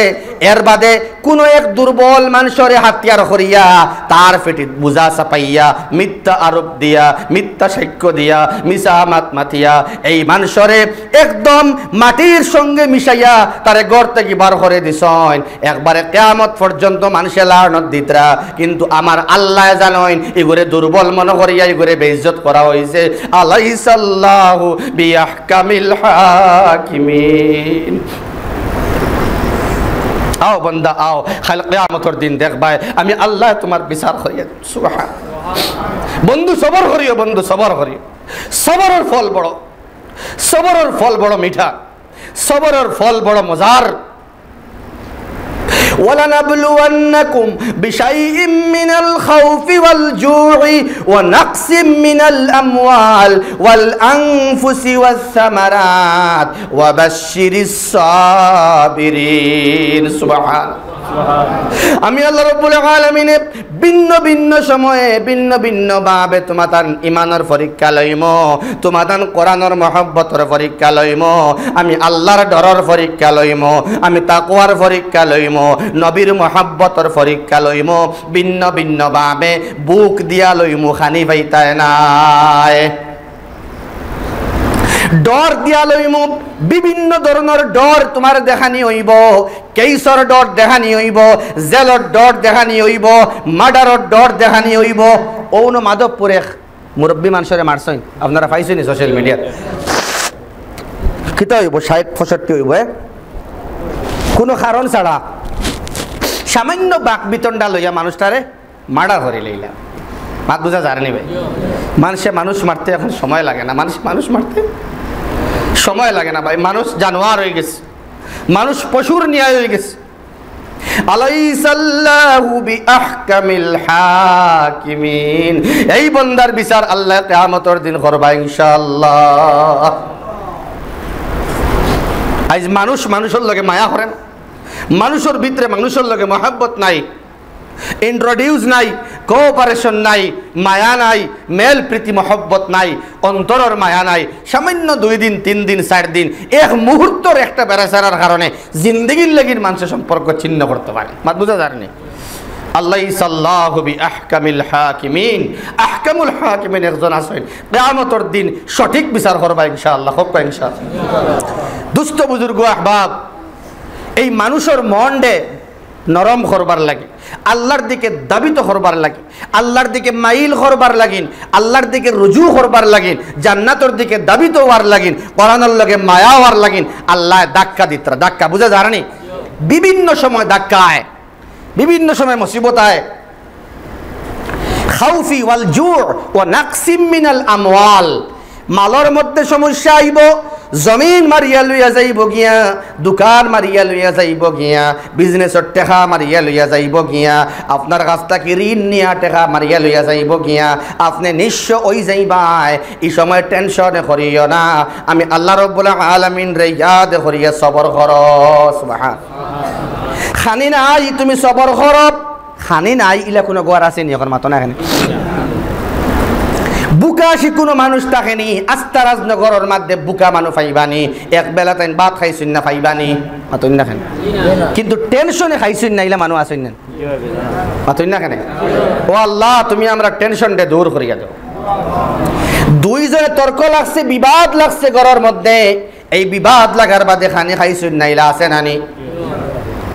এর বাদে কুনু এক দুর্বল মানষরে হাতিয়ার করিয়া, তার পিঠিত বুঝা চাপাইয়া, মিথ্যা আরোপ দিয়া, মিথ্যা সাক্ষ্য দিয়া, মিছা মাত মাতিয়া, এই মানষরে একদম মাটির সঙ্গে মিশাইয়া তারে ঘর থাকি বার করি দিছইন। একবারে কিয়ামত পর্যন্ত মানষে লানত দিতরা, কিন্তু আমার আল্লায় জানইন, ইগুরে দুর্বল মনো করিয়া ইগুরে বেইজ্জত করা অইছে। আলাইসাল্লাহু বিআহকামিল হাকিমিন। আও বন্দা, আও, কাইল কিয়ামতর দিন দেখবায়, আমি আল্লায় তুমার বিচার করিয়া দিমু। সুবহান। বন্ধু, সবর করিও, বন্ধু, সবর করিও। সবরর ফল বড়, সবরর ফল বড় মিঠা, সবরর ফল বড় মজার। ولنبلونكم بشيء من الخوف والجوع ونقص من الأموال والأنفس والثمرات وبشر الصابرين. সুবহান। আমি আল্লাহ রাব্বুল আলামিনে ভিন্ন ভিন্ন সময়ে ভিন্ন ভিন্ন ভাবে তুমাতান ইমানর পরীক্ষা লইমু, তুমাতান কোরআনর মহব্বতর পরীক্ষা লইমু, আমি আল্লাহর ডরর পরীক্ষা লইমু, আমি তাকওয়ার পরীক্ষা লইমু, নবীর মহব্বতর পরীক্ষা লইমু। ভিন্ন ভিন্ন ভাবে ভুক দিয়া লইমু, খানি পাইতায় নায়। ডর দিয়া লইমু, বিভিন্ন ধরনর ডর তুমার দেখানি অইবো। কেইসর ডর দেখানি অইবো, জেলর ডর দেখানি অইবো, মার্ডারর ডর দেখানি অইবো। অউনো মাধবপুরে এক মুরব্বি মানষরে মারছইন, আপনারা পাইছইন নি সোশ্যাল মিডিয়াত। কিতা অইবো, ষাইট পঁয়ষট্টি অইবো, এ? কুনু কারণ ছাড়া সামান্য বাক বিতণ্ডা লইয়া মানুষটারে মার্ডার করি লইলা। মাত বুঝা যার নি ভাই? মানষে মানুষ মারতে এখন সময় লাগে না, মানষে মানুষ মারতে সময় লাগে না ভাই। মানুষ জানোয়ার অইগেছে, মানুষ পশুর ন্যায় অইগেছে। আলাইসাল্লাহু বিআহকামিল হাকিমিন। এই বন্দার বিচার আল্লায় কিয়ামতর দিন করবা ইনশাআল্লাহ। আইজ মানুষ মানুষর লগে মায়া করে না, মানুষর ভিতরে মানুষর লগে মহব্বত নাই, ইন্ট্রোডিউস নাই, কোঅপারেশন নাই, মায়া নাই, মেল প্রীতি মহব্বত নাই, অন্তরর মায়া নাই। সামান্য দুই দিন, তিন দিন, চাইর দিন, এক মুহূর্তর একটা বেড়াছেড়ার কারণে জিন্দেগির লাগির মানষে সম্পর্ক ছিন্ন করতে পারে। মাত বুঝা যার নি? আলাইসাল্লাহু বিআহকামিল হাকিমিন। আহকামুল হাকিমিন একজন আছইন, কিয়ামতর দিন সঠিক বিচার করবা ইনশাআল্লাহ। কউক্কা ইনশাআল্লাহ। দুস্ত বুজুর্গ আহবাব, এই মানুষর মনরে নরম করবার লাগি, আল্লাহর দিকে দাবিত করবার লাগি, আল্লাহর দিকে মাইল করবার লাগিন, আল্লাহর দিকে রুজু করবার লাগিন, জান্নাতর দিকে দাবিত অওয়ার লাগিন, কোরআনর লগে মায়া অওয়ার লাগিন আল্লায় ধাক্কা দিতরা। ধাক্কা বুঝা যার নি? বিভিন্ন সময় ধাক্কা আয়, বিভিন্ন সময় মুসিবত আয়। খাউফি ওয়াল জু' ওয়া নাকসিম মিনাল আমওয়াল। মালর মধ্যে সমস্যা আইবো, জমিন মারিয়া লইয়া যাইবো গিয়া, দোকান মারিয়া লইয়া যাইবো গিয়া, বিজনেসর টেকা মারিয়া লইয়া যাইবো গিয়া, আপনার কাছ থাকি ঋণ নিয়া টেকা মারিয়া লইয়া যাইবো গিয়া, আপনে নিঃস্ব অই যাইবায়। ই সময় টেনশনে করিও না, আমি আল্লাহ রব্বুল আলামিনরে ইয়াদ করিয়া সবর করো। সুবহান। খানি নাই, তুমি সবর করো। খানি নাই, ইলা কুনু ঘর আছে নি? অখন মাতো না কেনে? ভুকা কুনু মানুষ থাকে নি? আস্তা রাজনগরর মধ্যে ভুকা মানুষ পাইবা নি? এক বেলা তাইন ভাত খাইছইন না, পাইবা নি? মাতইন না কেনে? কিন্তু টেনশনে খাইছইন না, ইলা মানুষ আছইন না? মাতইন না কেনে? ও আল্লাহ, তুমি আমরার টেনশনরে দূর করিয়া দেও। দুইজনে তর্ক লাগছে, বিবাদ লাগছে ঘরর মধ্যে। এই বিবাদ লাগার বাদে খানি খাইছইন না, ইলা আছে না নি?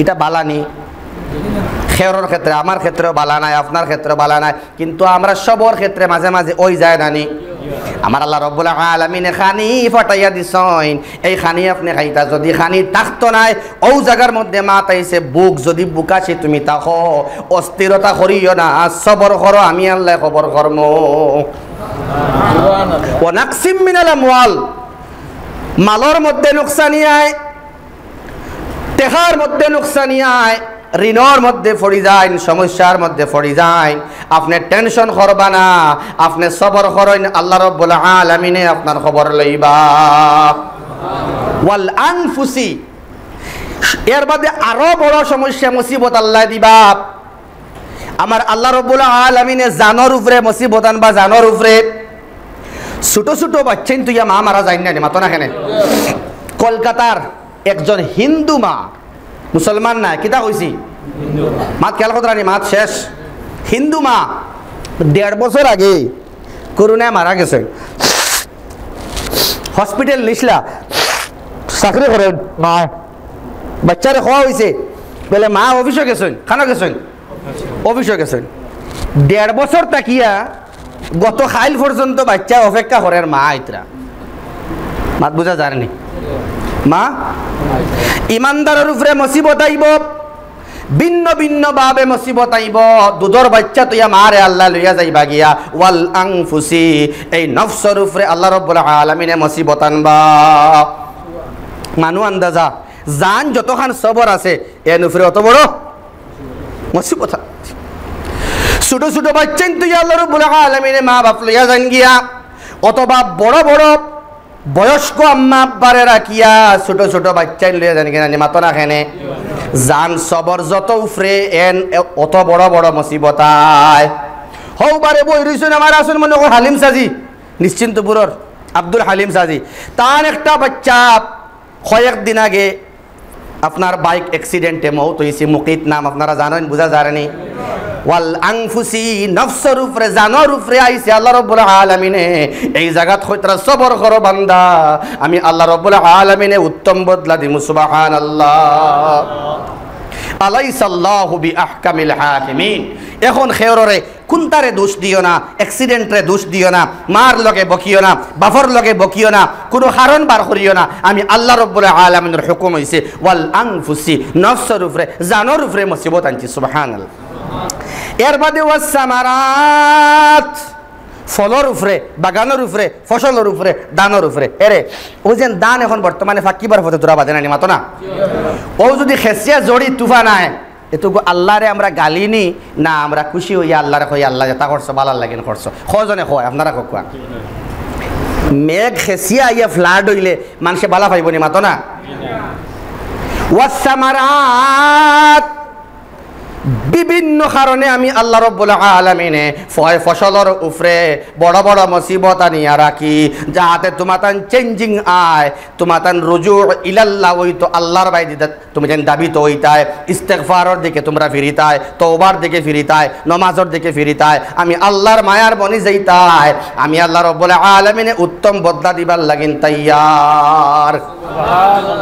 ইটা বালা নি? খেয়রর ক্ষেত্রে, আমার ক্ষেত্রেও বালা নায়, আপনার ক্ষেত্রেও বালা নায়, কিন্তু আমরা সবর ক্ষেত্রে মাঝে মাঝে অই যায় না নি? আমার আল্লাহ রব্বুল আলামিনে খানি পাঠাইয়া দিছইন, এই খানি আপনে খাইতা। যদি খানি থাকতো নায়, অউ জাগার মধ্যে মাত আইছে, ভুক, যদি ভুকাশি তুমি থাকো, অস্থিরতা করিও না, সবর করো, আমি আল্লায় খবর করমু। ওয়া নাকসিম মিনাল আমওয়াল, মালর মধ্যে নুকসানি আয়, টেকার মধ্যে নুকসানি আয়, ঋণর মধ্যে পড়ি যাইন, সমস্যার মধ্যে পড়ি যাইন, আপনে টেনশন করবা না, আপনে সবর করইন, আল্লাহ রব্বুল আলামিনে আপনার খবর লইবা। ওয়াল আনফুসি, এর বাদে আরো বড় সমস্যা মুসিবত আল্লায় দিবা। আমার আল্লাহ রব্বুল আলামিনে জানর উপরে মুসিবত আনবা, জানর উপরে। ছোট ছোট বাচ্চাইন তুইয়া মা মারা যাইন না নি, মাতো না কেনে? কলকাতার একজন হিন্দু মা, মুসলমান নায়, কিতা কইছি? মাত খেয়াল কররানি, মাত শেষ। হিন্দু মা দেড় বছর আগে করোনায় মারা গেছইন। হসপিটাল নিছলা, চাকরি করইন, বাচ্চারে কওয়া অইছে, বলে মা অফিসো গেছইন, কানো গেছইন? অফিসো গেছইন। দেড় বছর থাকিয়া গত কাইল পর্যন্ত বাচ্চায় অপেক্ষা করের মা আইতরা। মাত বুঝা যারনি? মা, ইমানদারর উপরে মুসিবত আইবো, ভিন্ন ভিন্ন ভাবে মুসিবত আইবো। দুধর বাচ্চা থইয়া মারে আল্লায় লইয়া যাইবা গিয়া। ওয়াল আনফুসি, এই নফসর উপরে আল্লাহ রাব্বুল আলামিনে মুসিবত আনবা। মানু আন্দাজা, জান যতখান সবর আছে, এন উপরে অত বড় মুসিবত। ছোট ছোট বাচ্চাইন থইয়া আল্লাহ রাব্বুল আলামিনে মা বাপ লইয়া যাইন গিয়া, অথবা বড় বড় বয়স্ক আম্মা আব্বারে রাখিয়া ছোট ছোট বাচ্চাইন লইয়া যাইন গিয়া, নি মাতো না কেনে? জান সবর যত উপরে, এন অত বড় বড় মুসিবত আয়। হউ বারে বই রইছইন আমার, আছইন মনে কর হালিম সাজি, নিশ্চিন্তপুরর আব্দুল হালিম সাজি, তান একটা বাচ্চা কয়েকদিন আগে আপনার বাইক অ্যাক্সিডেন্টে মউত অইছে। মুকিত নাম আপনারা জানইন, বুঝা যারনি? ওয়াল আনফুসি, নফসর উপরে, জানর উপরে আইছে আল্লাহ রাব্বুল আলামিনে। এই জাগাত কইতরা সবর করো বান্দা, আমি আল্লাহ রাব্বুল আলামিনে উত্তম বদলা দিমু। সুবহানাল্লাহ। আলাইসাল্লাহু বিআহকামিল হাকিমিন। এখন খেয়ররে কুনটারে দোষ দিও না, অ্যাক্সিডেন্টরে দোষ দিও না, মার লগে বকিও না, বাপর লগে বকিও না, কুনু কারণ বার করিও না। আমি আল্লাহ রাব্বুল আলামিনর হুকুম অইছে, ওয়াল আনফুসি, নফসর উপরে, জানর উপরে মুসিবত আনছি। সুবহানাল্লাহ। এর বাদে ওয়াস সামারাত, ফলর উপরে, বাগানর উপরে, ফসলর উপরে, ধানর উপরে। এরে, অউ যেন ধান এখন বর্তমানে ফাকিবার পথে তোরা বাদে না, নি মাতো না? অউ যুদি খেছিয়া জড়ি তুফান আয়, এতগু আল্লাহরে আমরা গালি নি না, আমরা খুশি অইয়া আল্লাহরে কই, "আল্লাহ, যেতা করছো, ভালার লাগিন করছো।" কয়জনে কয়, আপনারা কউক্কা। মেঘ খেছিয়া আইয়া ফ্লাড অইলে মানষে ভালা পাইবো নি, মাতো না? ওয়াস সামারাত, বিভিন্ন কারণে আমি আল্লাহ রাব্বুল আলামিনে ফয় ফসলর উপরে বড় বড় মুসিবত আনিয়া রাখি, যাতে তুমাতান চেঞ্জিং আয়, তুমাতান রুজু ইলাল্লাহ অইতো, আল্লাহর বায়দি তুমি যেন ধাবিত অইতায়, ইস্তেগফারর দিকে তুমরা ফিরিতায়, তওবার দিকে ফিরিতায়, নমাজর দিকে ফিরিতায়, আমি আল্লাহর মায়ার বনি যাইতায়। আমি আল্লাহ রাব্বুল আলামিনে উত্তম বদলা দিবার লাগিন তৈয়ার।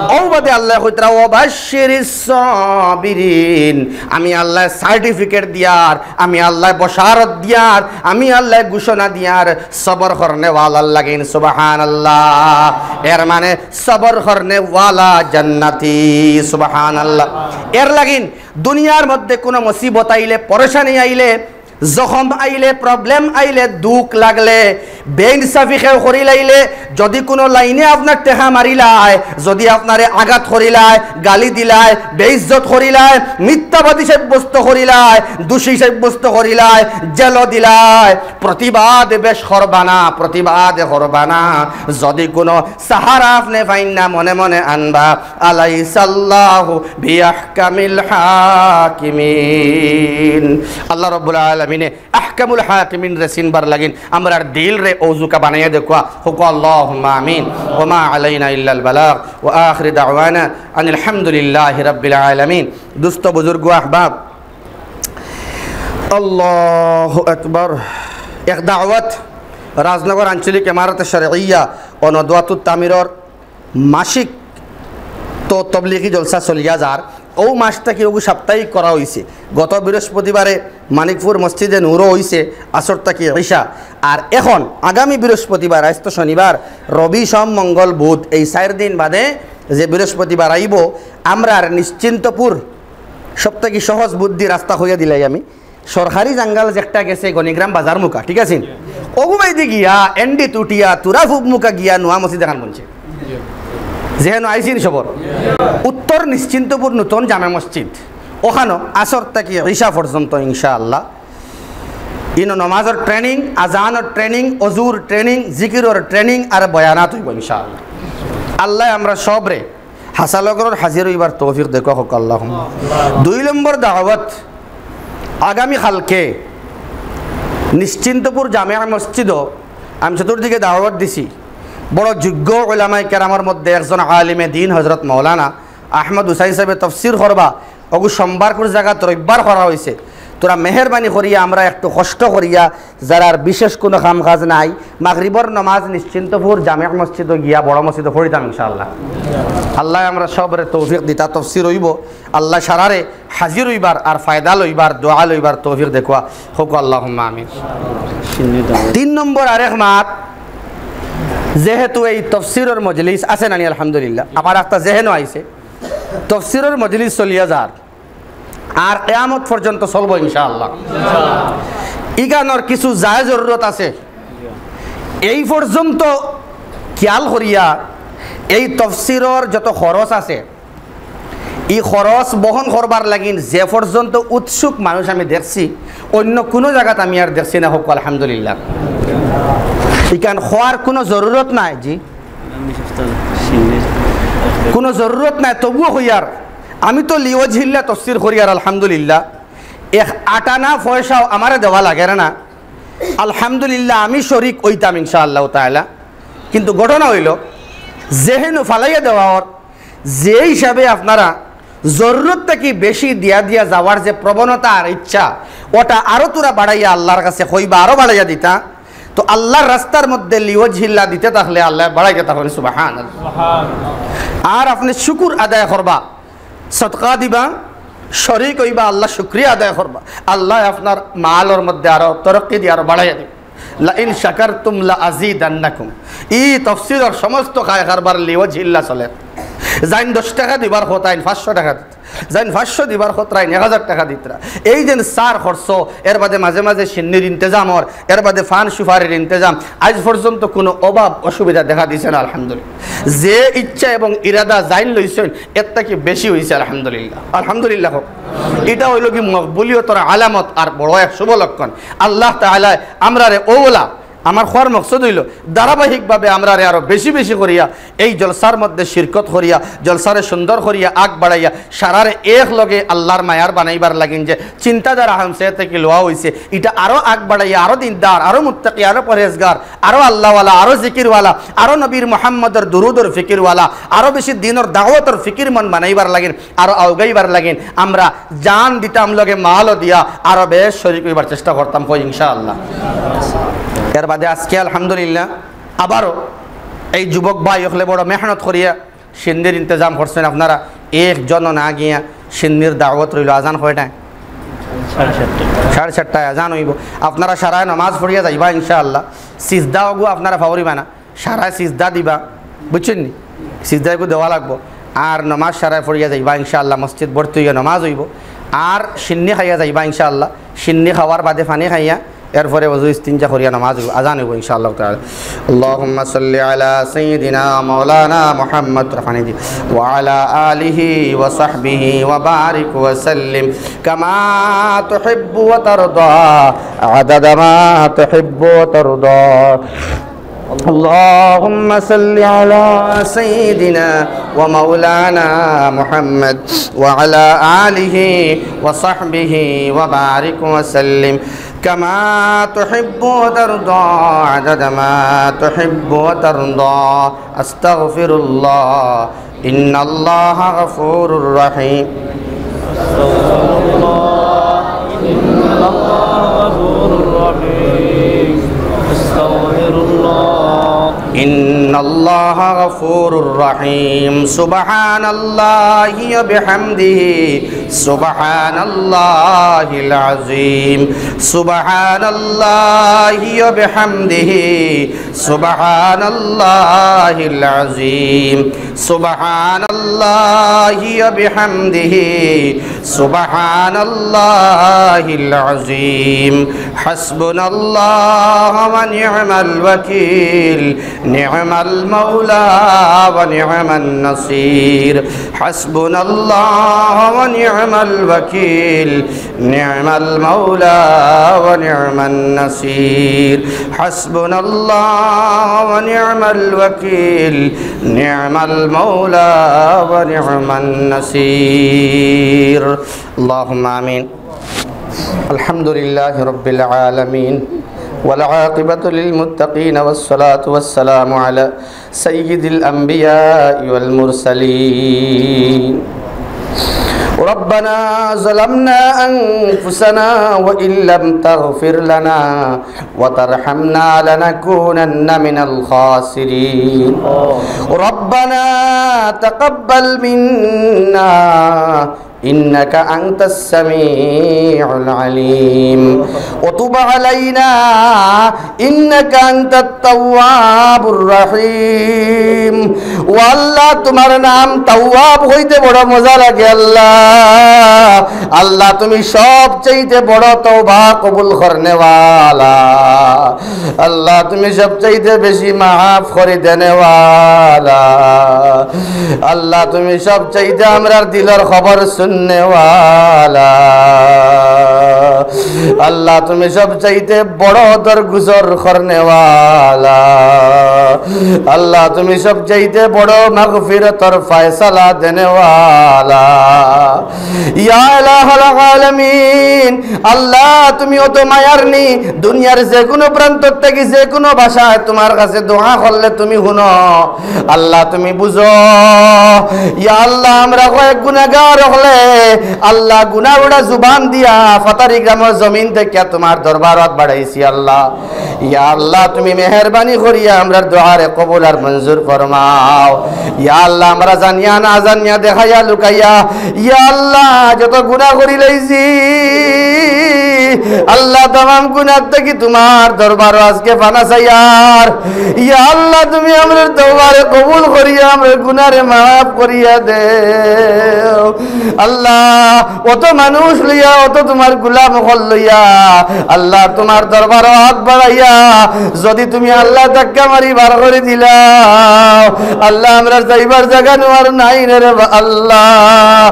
অউ বাদে আল্লায় কইতরা, "ওয়াবাশশিরিস সাবিরিন।" আমি আল্লায় সার্টিফিকেট দিয়ার, আমি আল্লায় বশারত দিয়ার, আমি আল্লায় ঘোষণা দিয়ার সবর করনেওয়ালার লাগিন। সুবহানাল্লাহ। এর মানে সবর করনেওয়ালা জান্নাতি। সুবহানাল্লাহ। এর লাগিন দুনিয়ার মধ্যে কুনু মুসিবত আইলে, পরেশানি আইলে, জখম আইলে, প্রবলেম আইলে, দুখ লাগলে, বেইনসাফি কেউ করিলাইলে, যুদি কুনু লাইনে আপনার টেকা মারিলায়, যুদি আপনারে আঘাত করিলায়, গালি দিলায়, বেইজ্জত করিলায়, মিথ্যাবাদী সাব্যস্ত করিলায়, দোষী সাব্যস্ত করিলায়, জেলো দিলায়, প্রতিবাদ বেশ করবা না, প্রতিবাদ করবা না। যুদি কুনু সাহারা আপনে পাইন না, মনে মনে আনবা, আলাইসাল্লাহু বিআহকামিল হাকিমিন। আল্লাহ রাব্বুল আলামিনে আহকামুল হাকিমিনরে চিনবার লাগিন আমরার দিলরে অউজুকা বানাইয়া দেউক্কা। কউক্কা আল্লাহুম্মা আমিন। ওয়া মা আলাইনা ইল্লাল বালাগ। ওয়া আখিরু দাওয়ানা আনিল হামদুলিল্লাহি রাব্বিল আলামিন। দুস্ত বুজুর্গ আহবাব, আল্লাহু আকবার। এক দাওয়াত রাজনগর আঞ্চলিক ইমারতে শরঈয়া ও নদওয়াতুত তামিরর মাসিক তো তবলিগি জলসা চলিয়া যার, অউ মাস থাকি অগু সাপ্তাহিক করা অইছে। গত বৃহস্পতিবারে মানিকপুর মসজিদে নূরো অইছে, আসর থাকি ইশা। আর এখন আগামী বৃহস্পতিবার, আইজ তো শনিবার, রবি, সোম, মঙ্গল, বুধ, এই চাইর দিন বাদে যে বৃহস্পতিবার আইবো, আমরার নিশ্চিন্তপুর সব থাকি সহজ বুদ্ধি রাস্তা কইয়া দিলাই আমি। সরকারি জাঙ্গাল যেকটা গেছে গণিগ্রাম বাজার মুখা, ঠিক আছে? অগু বাইদি গিয়া, এন্ডি তুটিয়া, তুরা ফুব মুখা গিয়া, নুয়া মসজিদ এখান বনছে। যেহেন আইসিন সবর। উত্তর নিশ্চিন্তপুর নতুন জামে মসজিদ। অখানো আসর থাকি ইশা পর্যন্ত ইনশাআল্লাহ। ইনো নমাজর ট্রেনিং, আজানর ট্রেনিং, অজুর ট্রেনিং, জিকিরর ট্রেনিং আর বয়ানাত অইবো ইনশাআল্লাহ। আল্লায় আমরা সবরে হাসালগরর হাজির অইবার তৌফিক দেউক্কা, কউক্কা আল্লাহুম্মা। দুই নম্বর দাওয়াত, আগামী কালকে নিশ্চিন্তপুর জামে মসজিদো আমি চতুর্দিকে দাওয়াত দিছি। বড় যোগ্য উলামায়ে কেরামর মধ্যে একজন আলিমে দ্বীন হযরত মাওলানা আহমদ হুসাইন সাহেবে তফসির করবা, অগু সোমবারকুর জাগাত রবিবার করা অইছে। তোরা মেহেরবানি করিয়া আমরা একটু কষ্ট করিয়া, যারার বিশেষ কুনু কাম কাজ নাই, মাগরিবর নমাজ নিশ্চিন্তপুর জামে মসজিদো গিয়া বড় মসজিদো পড়িতাম ইনশাআল্লাহ। আল্লায় আমরা সবরে তৌফিক দিতা। তফসির অইবো, আল্লায় সারারে হাজির অইবার আর ফায়দা লইবার, দোয়া লইবার তৌফিক দেউক্কা, কউক্কা আল্লাহুম্মা আমিন। তিন নম্বর আরেক মাত, যেহেতু এই তফসিরর মজলিস আছে নানি, আলহামদুলিল্লাহ, আমার একটা জেহেনো আইছে, তফসিরর মজলিস চলিয়া যার, আর কিয়ামত পর্যন্ত চলবো ইনশাআল্লাহ। ইখানর কিছু জায়েজ জরুরত আছে। এই পর্যন্ত খেয়াল করিয়া এই তফসিরর যত খরচ আছে, ই খরচ বহন করবার লাগিন যে পর্যন্ত উৎসুক মানুষ আমি দেখছি, অন্য কুনু জাগাত আমি আর দেখছি না। কউক্কা আলহামদুলিল্লাহ। ইখান কওয়ার কুনু জরুরত নাই, জি, কুনু জরুরত নাই। তবুও কইয়ার, আমি তো লিওয়াজহিল্লাহ তফসির করিয়ার, আলহামদুলিল্লাহ, এক আটানা পয়সাও আমারে দেওয়া লাগের না। আলহামদুলিল্লাহ, আমি শরিক অইতাম ইনশাআল্লাহ তাআলা। কিন্তু ঘটনা অইলো, জেহেনো ফালাইয়া দেওয়া অর, যে হিসাবে আপনারা জরুরত থাকি বেশি দিয়া দিয়া যাওয়ার যে প্রবণতা আর ইচ্ছা, ওটা আরো তোরা বাড়াইয়া আল্লার কাছে কইবা, আরো বাড়াইয়া দিতা। তো আল্লার রাস্তার মধ্যে লিওয়াজহিল্লাহ দিতে থাকলে আল্লায় বাড়াইতে থাকইন, সুবহানাল্লাহ। আর আপনে শুকুর আদায় করবা, সদকা দিবা, শরিক অইবা, আল্লার শুকরিয়া আদায় করবা, আল্লায় আপনার মালর মধ্যে আরো তরক্কি দিয়া আরো বাড়াইয়া দিবা। লাইন শাকারতুম লাআযীদান্নাকুম। ই তফসিরর সমস্ত কায় কারবার লিওয়াজহিল্লাহ চলের। যেইন দশ টেকা দিবার কথা, এইন পাঁচশো টেকা দিতরা। যেইন পাঁচশো দিবার কথা, এইন এক হাজার টেকা দিতরা। এই যেন সার খরচ, এর বাদে মাঝে মাঝে শিন্নির ইন্তেজাম অর, এর বাদে পান সুপারির ইন্তেজাম, আইজ পর্যন্ত কুনু অভাব অসুবিধা দেখা দিছে না, আলহামদুলিল্লাহ। যে ইচ্ছা এবং ইরাদা যেইন লইছইন, এর থাকি বেশি অইছে, আলহামদুলিল্লাহ। আলহামদুলিল্লাহ কউক্কা। ইটা অইলো কি মকবুলিয়তর আলামত আর বড় এক শুভ লক্ষণ। আল্লাহ তাআলায় আমরারে অউলা, আমার কওয়ার মকসদ অইলো ধারাবাহিকভাবে আমরারে আরো বেশি বেশি করিয়া এই জলসার মধ্যে শিরকত করিয়া, জলসারে সুন্দর করিয়া আগ বাড়াইয়া, সারারে এক লগে আল্লার মায়ার বানাইবার লাগিন যে চিন্তাধারা হামসায়া থাকি লওয়া অইছে, ইটা আরো আগ বাড়াইয়া, আরো দিনদার, আরো মুত্তাকি, আরো পরহেজগার, আরো আল্লাওয়ালা, আরো জিকিরওয়ালা, আরো নবীর মুহাম্মদর দুরুদর ফিকিরওয়ালা, আরো বেশি দ্বীনর দাওয়াতর ফিকিরমন বানাইবার লাগিন, আরো আউগাইবার লাগিন আমরা জান দিতাম, লগে মালও দিয়া আরো বেশ শরিক অইবার চেষ্টা করতাম, কই ইনশাআল্লাহ। এর বাদে আজকে আলহামদুলিল্লাহ আবারও এই যুবক ভাই অকলে বড় মেহনত করিয়া শিন্নির ইন্তেজাম করছইন। আপনারা একজনও না গিয়া শিন্নির দাওয়াত রইলো। আজান কয়টায়? সাড়ে চারটায় আজান অইবো। আপনারা সারায় নমাজ পড়িয়া যাইবা ইনশাআল্লাহ। সিজদা অগু আপনারা ফাউরিবা না। সারায় সিজদা দিবা, বুঝছইন নি? সিজদা অগু দেওয়া লাগবো। আর নমাজ সারায় পড়িয়া যাইবা ইনশাআল্লাহ, মসজিদ ভর্তি অইয়া নমাজ অইবো। আর শিন্নি খাইয়া যাইবা ইনশাআল্লাহ, শিন্নি খাওয়ার বাদে পানি খাইয়া, এরপরে ওযু ইস্তিনজা করিয়া নমাজ অইবো, আজান অইবো ইনশাআল্লাহ তাআলা। اللهم صل على سيدنا مولانا محمد, পানি দি, وعلى آله وصحبه وبارك وسلم كما تحب وترضى عدد ما تحب وترضى. اللهم صل على سيدنا ومولانا محمد وعلى آله وصحبه وبارك وسلم كما تحب وترضى عدد ما تحب وترضى. أستغفر الله. إن الله غفور رحيم. أستغفر الله. إن الله غفور رحيم. أستغفر الله. إن الله غفور رحيم. سبحان الله وبحمده. سبحان الله العظيم. سبحان الله وبحمده. سبحان الله العظيم. سبحان الله وبحمده. سبحان الله العظيم. حسبنا الله ونعم الوكيل. نعم المولى ونعم النصير. حسبنا الله ونعم الوكيل. نعم المولى ونعم النصير. حسبنا الله ونعم الوكيل. نعم المولى ونعم النصير. اللهم آمين. الحمد لله رب العالمين. والعاقبة للمتقين والصلاة والسلام على سيد الأنبياء والمرسلين. ربنا ظلمنا أنفسنا وإن لم تغفر لنا وترحمنا لنكونن من الخاسرين. ربنا تقبل منا إنك أنت السميع العليم وتب علينا إنك أنت التواب الرحيم. ও আল্লাহ, তুমার নাম তাওয়াব কইতে বড় মজা লাগে আল্লাহ। আল্লাহ, তুমি সবচাইতে বড় তওবা কবুল করনেওয়ালা। আল্লাহ, তুমি সবচাইতে বেশি মাফ করি দেনেওয়ালা। আল্লাহ, তুমি সবচাইতে আমরার দিলর খবর শুননেওয়ালা। আল্লাহ, তুমি সবচাইতে বড় দরগুজর করনেওয়ালা। আল্লাহ, তুমি সবচাইতে বড় মাগফিরতর ফয়সালা দেনেওয়ালা। ইয়া ইলাহাল আলামিন, আল্লাহ, তুমি অত মায়ার নি, দুনিয়ার যে কুনু প্রান্ত থাকি যে কুনু ভাষায় তুমার কাছে দোয়া করলে তুমি হুনো। আল্লাহ, তুমি বুঝো। ইয়া আল্লাহ, আমরা কয়েক গুনাগার অকলে, আল্লাহ, গুনা উড়া জুবান দিয়া ফাতারি গ্রামর জমিন থাকিয়া তুমার দরবারত বাড়াইছি আল্লাহ। ইয়া আল্লাহ, তুমি মেহেরবানি করিয়া আমরার দোয়ারে কবুল আর মঞ্জুর ফরমাও। ইয়া আল্লাহ, আমরা জানিয়া না জানিয়া, দেখাইয়া লুকাইয়া, ইয়া আল্লাহ, যত গুনা করি লাইছি, আল্লাহ, তামাম গুনার থাকি তুমার দরবারো আজকে পানা চাইয়ার। ইয়া আল্লাহ, তুমি আমরার তওবারে কবুল করিয়া আমরার গুনারে মাফ করিয়া দেও। আল্লাহ, অত মানুষ লইয়া, অত তুমার গোলাম অকল লইয়া, আল্লাহ, তুমার দরবারো আত বাড়াইয়া, যুদি তুমি আল্লাহ ধাক্কা মারি বার করি দিলাও, আল্লাহ, আমরার যাইবার জাগা নুয়ার নাই রে, রে বা আল্লাহ।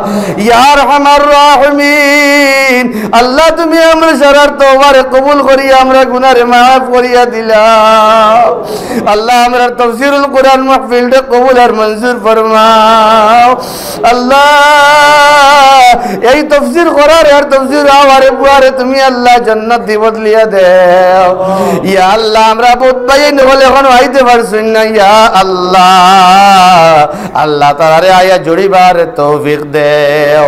ইয়া আরহামার রাহিমিন, আল্লাহ, তুমি আমরার সারার তওবারে কবুল করিয়া আমরার গুনারে মাফ করিয়া দিলাও। আল্লাহ, আমরার তাফসীরুল কুরআন মাহফিলরে কবুল আর মঞ্জুর ফরমাও। আল্লাহ, এই তাফসীর করারে আর তাফসীর আওয়ারে বুয়ারে তুমি আল্লাহ জান্নাতি বদলিয়া দেও। ইয়া আল্লাহ, আমরার বউত ভাইয়াইন অকল অখনো আইতে পারছইন না, ইয়া আল্লাহ, আল্লাহ, তারারে আইয়া জুড়িবার তৌফিক দেও।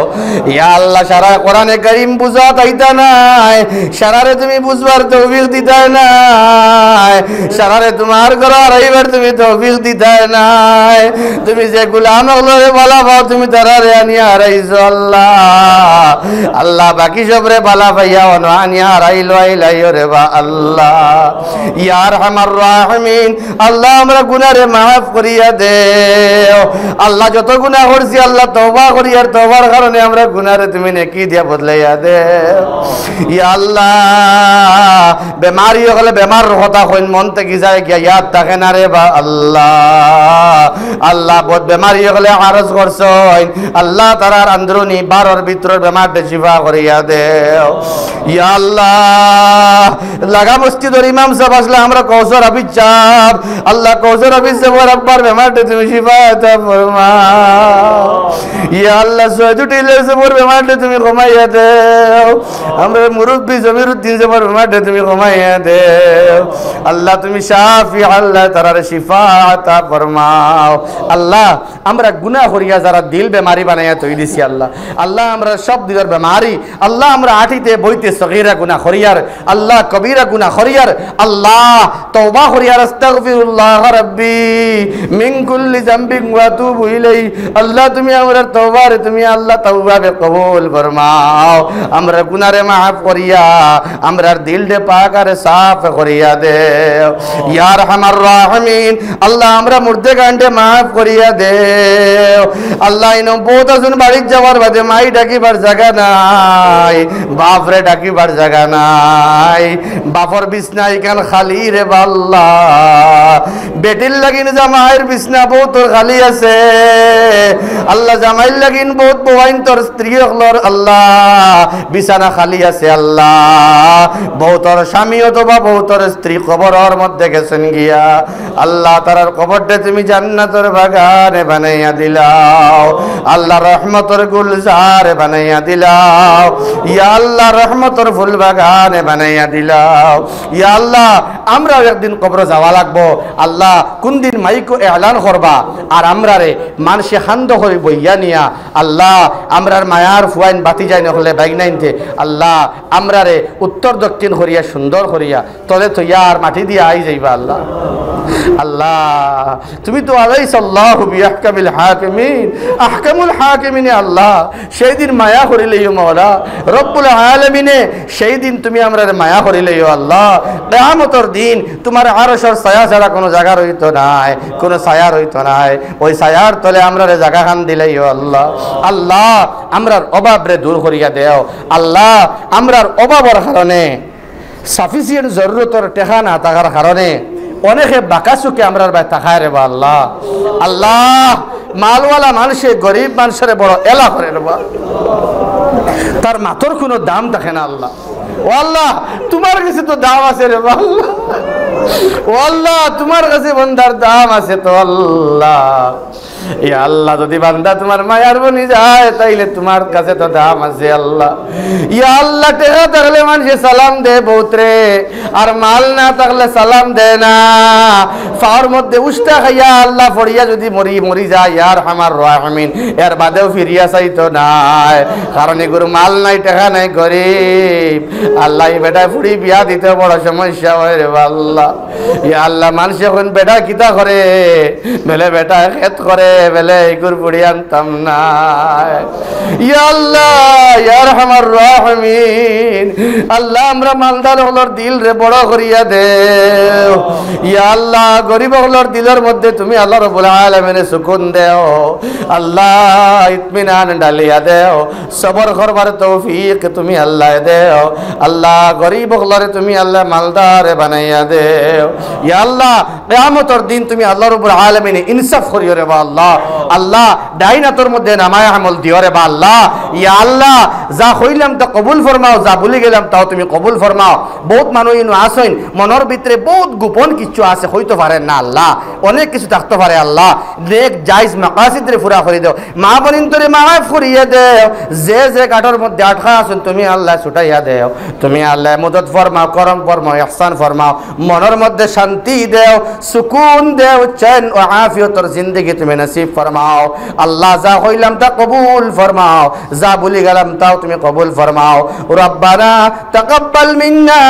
ইয়া আল্লাহ, সারায় কোরআনে কারীম বুঝাত আইতা নায়, সারারে তুমি বুঝবার তৌফিক দিতায় নায়, সারারে তুমার ঘরো হারাইবার তুমি তৌফিক দিতায় নায়। তুমি যে গোলাম অকলরে ভালা পাও, তুমি তারারে আনিয়া হারাইছো আল্লাহ। আল্লাহ, বাকি সবরে ভালা পাইয়া অনো আনিয়া হারাইলাইলাইও রে বা আল্লাহ। ইয়া আরহামার রাহিমিন, আল্লাহ, আমরার গুনারে মাফ করিয়া দেও। আল্লাহ, যত গুনা করছি, আল্লাহ, তওবা করি, আর তওবার কারণে আমরার গুনারে তুমি নেকি দিয়া বদলাইয়া দেও। ইয়া আল্লাহ, বেমারি অকলে বেমারর কথা কইন, মন থাকি যায় গিয়া, ইয়াদ থাকে না রে বা আল্লাহ। আল্লাহ, বউত বেমারি অকলে আরজ করছইন, আল্লাহ, তারার আন্দরুনি বারর ভিতরর বেমাররে শিফা করিয়া দেও। ইয়া আল্লাহ, লাগা মসজিদর ইমাম সাব আছলা, আমরার কৌসর হাফিজ সাব, আল্লাহ, কৌসর হাফিজ সাবর আব্বার বেমাররে তুমি শিফা আতা ফরমাও। ইয়া আল্লাহ, সৈয়দুল টিলার সাবর বেমাররে তুমি কমাইয়া দেও। আমরার মুরব্বি জমিরুদ্দিন সাবর বেমাররে তুমি কমাইয়া দেও। আল্লাহ, তুমি শাফি, আল্লাহ, তারারে শিফা আতা ফরমাও। আল্লাহ, আমরা গুনা করিয়া যারা দিল বেমারি বানাইয়া থই দিছি আল্লাহ, আল্লাহ, আমরা সব দিলর বেমারি, আল্লাহ, আমরা আটিতে বইতে সগীরা গুনা করিয়ার, আল্লাহ, কবিরা গুনা করিয়ার, আল্লাহ, তওবা করিয়ার, আস্তাগফিরুল্লাহ রাব্বি মিন কুল্লি যামবিন ওয়া আতুবু ইলাইহি। আল্লাহ, তুমি আমরার তওবারে তুমি আল্লাহ তওবাবে কবুল ফরমাও। আমরার গুনারে মাফ করিয়া, আমরার দিলরে পাক আর সাফ করিয়া দেও। ইয়া আরহামার রাহিমিন, আল্লাহ, আমরার মুর্দেগানরে মাফ করিয়া দেও। আল্লাহ, ইনো বউত আছইন বাড়িত যাওয়ার বাদে মাই ডাকিবার জাগা নাই, বাফরে ডাকিবার জাগা নাই, বাফর বিছনা ইখান খালি রে বা আল্লাহ। বেটির লাগিন জামাইর বিছনা বউতর খালি আছে। আল্লাহ, জামাইর লাগিন বউত বউয়াইন্তর স্ত্রী অকলর আল্লাহ বিছনা খালি আছে। আল্লাহ, বউতর স্বামী অথবা বউতর স্ত্রী কবরর মধ্যে গেছইন গিয়া, আল্লাহ, তারার কবররে তুমি জান্নাতর বাগানে বানাইয়া দিলাও। আল্লাহ, রহমতর গুলজার বানাইয়া দিলাও। ইয়া আল্লাহ, রহমতর ফুল বাগানে বানাইয়া দিলাও। ইয়া আল্লাহ, আমরাও একদিন কবরো যাওয়া লাগবো। আল্লাহ, কুনদিন মাইকো এলান করবা, আর আমরারে মানষে হান্দ করি বইয়া নিয়া, আল্লাহ, আমরার মায়ার ফুয়াইন বাতি যাই নকলে বাইক নাইনতে, আল্লাহ, আমরারে উত্তর দক্ষিণ করিয়া সুন্দর করিয়া তলে থইয়া আর মাটি দিয়া আই যাইবা আল্লাহ। আল্লাহ, তুমি তো আলাইসাল্লাহু বিআহকামিল হাকিমিন, আহকামুল হাকিমিনে আল্লাহ, সেই দিন মায়া করিলেইও মাওলা, রব্বুল আলামিনে, সেই দিন তুমি আমরারে মায়া করিলেইও আল্লাহ। কিয়ামতর দিন তুমার আরশর ছায়া ছাড়া কুনু জাগা রইতো নায়, কুনু ছায়া রইতো নায়। ওই ছায়ার তলে আমরারে জাগাখান দিলেইও আল্লাহ। আল্লাহ, আমরার অভাবরে দূর করিয়া দেও। আল্লাহ, আমরার অভাবর কারণে, সাফিসিয়েন্ট জরুরতর টেকা না থাকার কারণে অনেকে বাঁকা চউখে আমরার বায় তাকায় রেবা আল্লাহ। আল্লাহ, মালওয়ালা মানষে গরিব মানষরে বড় এলা করে রেবা, তার মাতর কুনু দাম থাকে না আল্লাহ। ও আল্লাহ, তুমার গেছে তো দাম আছে রেবা আল্লাহ। ও আল্লাহ, তুমার গেছে বন্দার দাম আছে তো আল্লাহ। ইয়া আল্লাহ, যুদি বান্দা তুমার মায়ার বনি যায়, তাইলে তুমার গেছে তো দাম আছে আল্লাহ। ইয়া আল্লাহ, টেকা থাকলে মানষে সালাম দে বউতরে, আর মাল না থাকলে সালাম দে না। পাওর মধ্যে উষ্টা খাইয়া আল্লাহ পড়িয়া যুদি মরি, মরি যায়, ইয়া আরহামার রাহিমিন, এর বাদেও ফিরিয়া চাইতো নায়। কারণ এগুর মাল নাই, টেকা নাই, গরিব। আল্লাহ, ই বেটায় ফুড়ি বিয়া দিতে বড় সমস্যা অয় রেবা আল্লাহ। ইয়া আল্লাহ, মানষে কইন বেটা কিতা করে, বেলে বেটায় খেত করে, বেলে এগুর ফুড়ি আনতাম না। ইয়া আল্লাহ, ইয়া আরহামার রাহিমিন, আল্লাহ, আমরা মালদার অকলর দিলরে বড় করিয়া দেও। ইয়া আল্লাহ, গরিব অকলর দিলর মধ্যে তুমি আল্লাহ রব্বুল আলামিনে সুকুন দেও। আল্লাহ, ইতমিনান ডালিয়া দেও। সবর করবার তৌফিক তুমি আল্লাহ দেও। আল্লাহ, গরিব অকলরে তুমি আল্লাহ মালদার বানাইয়া দেও। ইয়া আল্লাহ, কিয়ামতর দিন তুমি আল্লাহ রব্বুল আলামিনে ইনসাফ করিও রেবা আল্লাহ। আল্লাহ, ডাইন আতর মধ্যে নামায়ে আমল দিও রেবা আল্লাহ। ইয়া আল্লাহ, যা কইলাম তা কবুল ফরমাও, যা ভুলি গেলাম তাও তুমি কবুল ফরমাও। বউত মানুষ ইনো আছইন, মনর ভিতরে বউত গোপন কিচ্ছু আছে, কইতো পারের না আল্লাহ। অনেক কিছু থাকতো পারে আল্লাহ। নেক জায়েজ মাকাসিদরে পুরা করি দেও। মা বইনতরে মাফ করিয়া দেও। যে যে গাটর মধ্যে আটকা আছইন, তুমি আল্লাহ ছুটাইয়া দেও। তুমি আল্লাহ মদদ ফরমাও, করম ফরমাও, ইহসান ফরমাও। মনর মধ্যে শান্তি দেও, সুকুন দেও, চৈন ও আফিয়তর জিন্দেগি তুমি নসিব ফরমাও। আল্লাহ, যা কইলাম তা কবুল ফরমাও, যা ভুলি গেলাম তাও তুমি কবুল ফরমাও। ربنا تقبل منا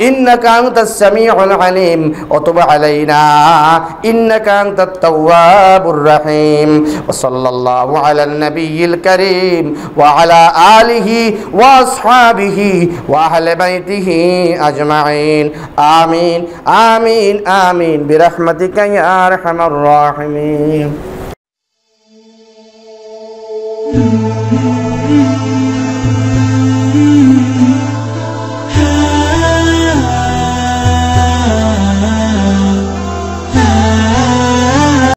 إنك أنت السميع العليم وتب علينا إنك أنت التواب الرحيم. وصلى الله على النبي الكريم وعلى آله وأصحابه وأهل بيته أجمعين. آمين، آمين، آمين، برحمتك يا أرحم الراحمين.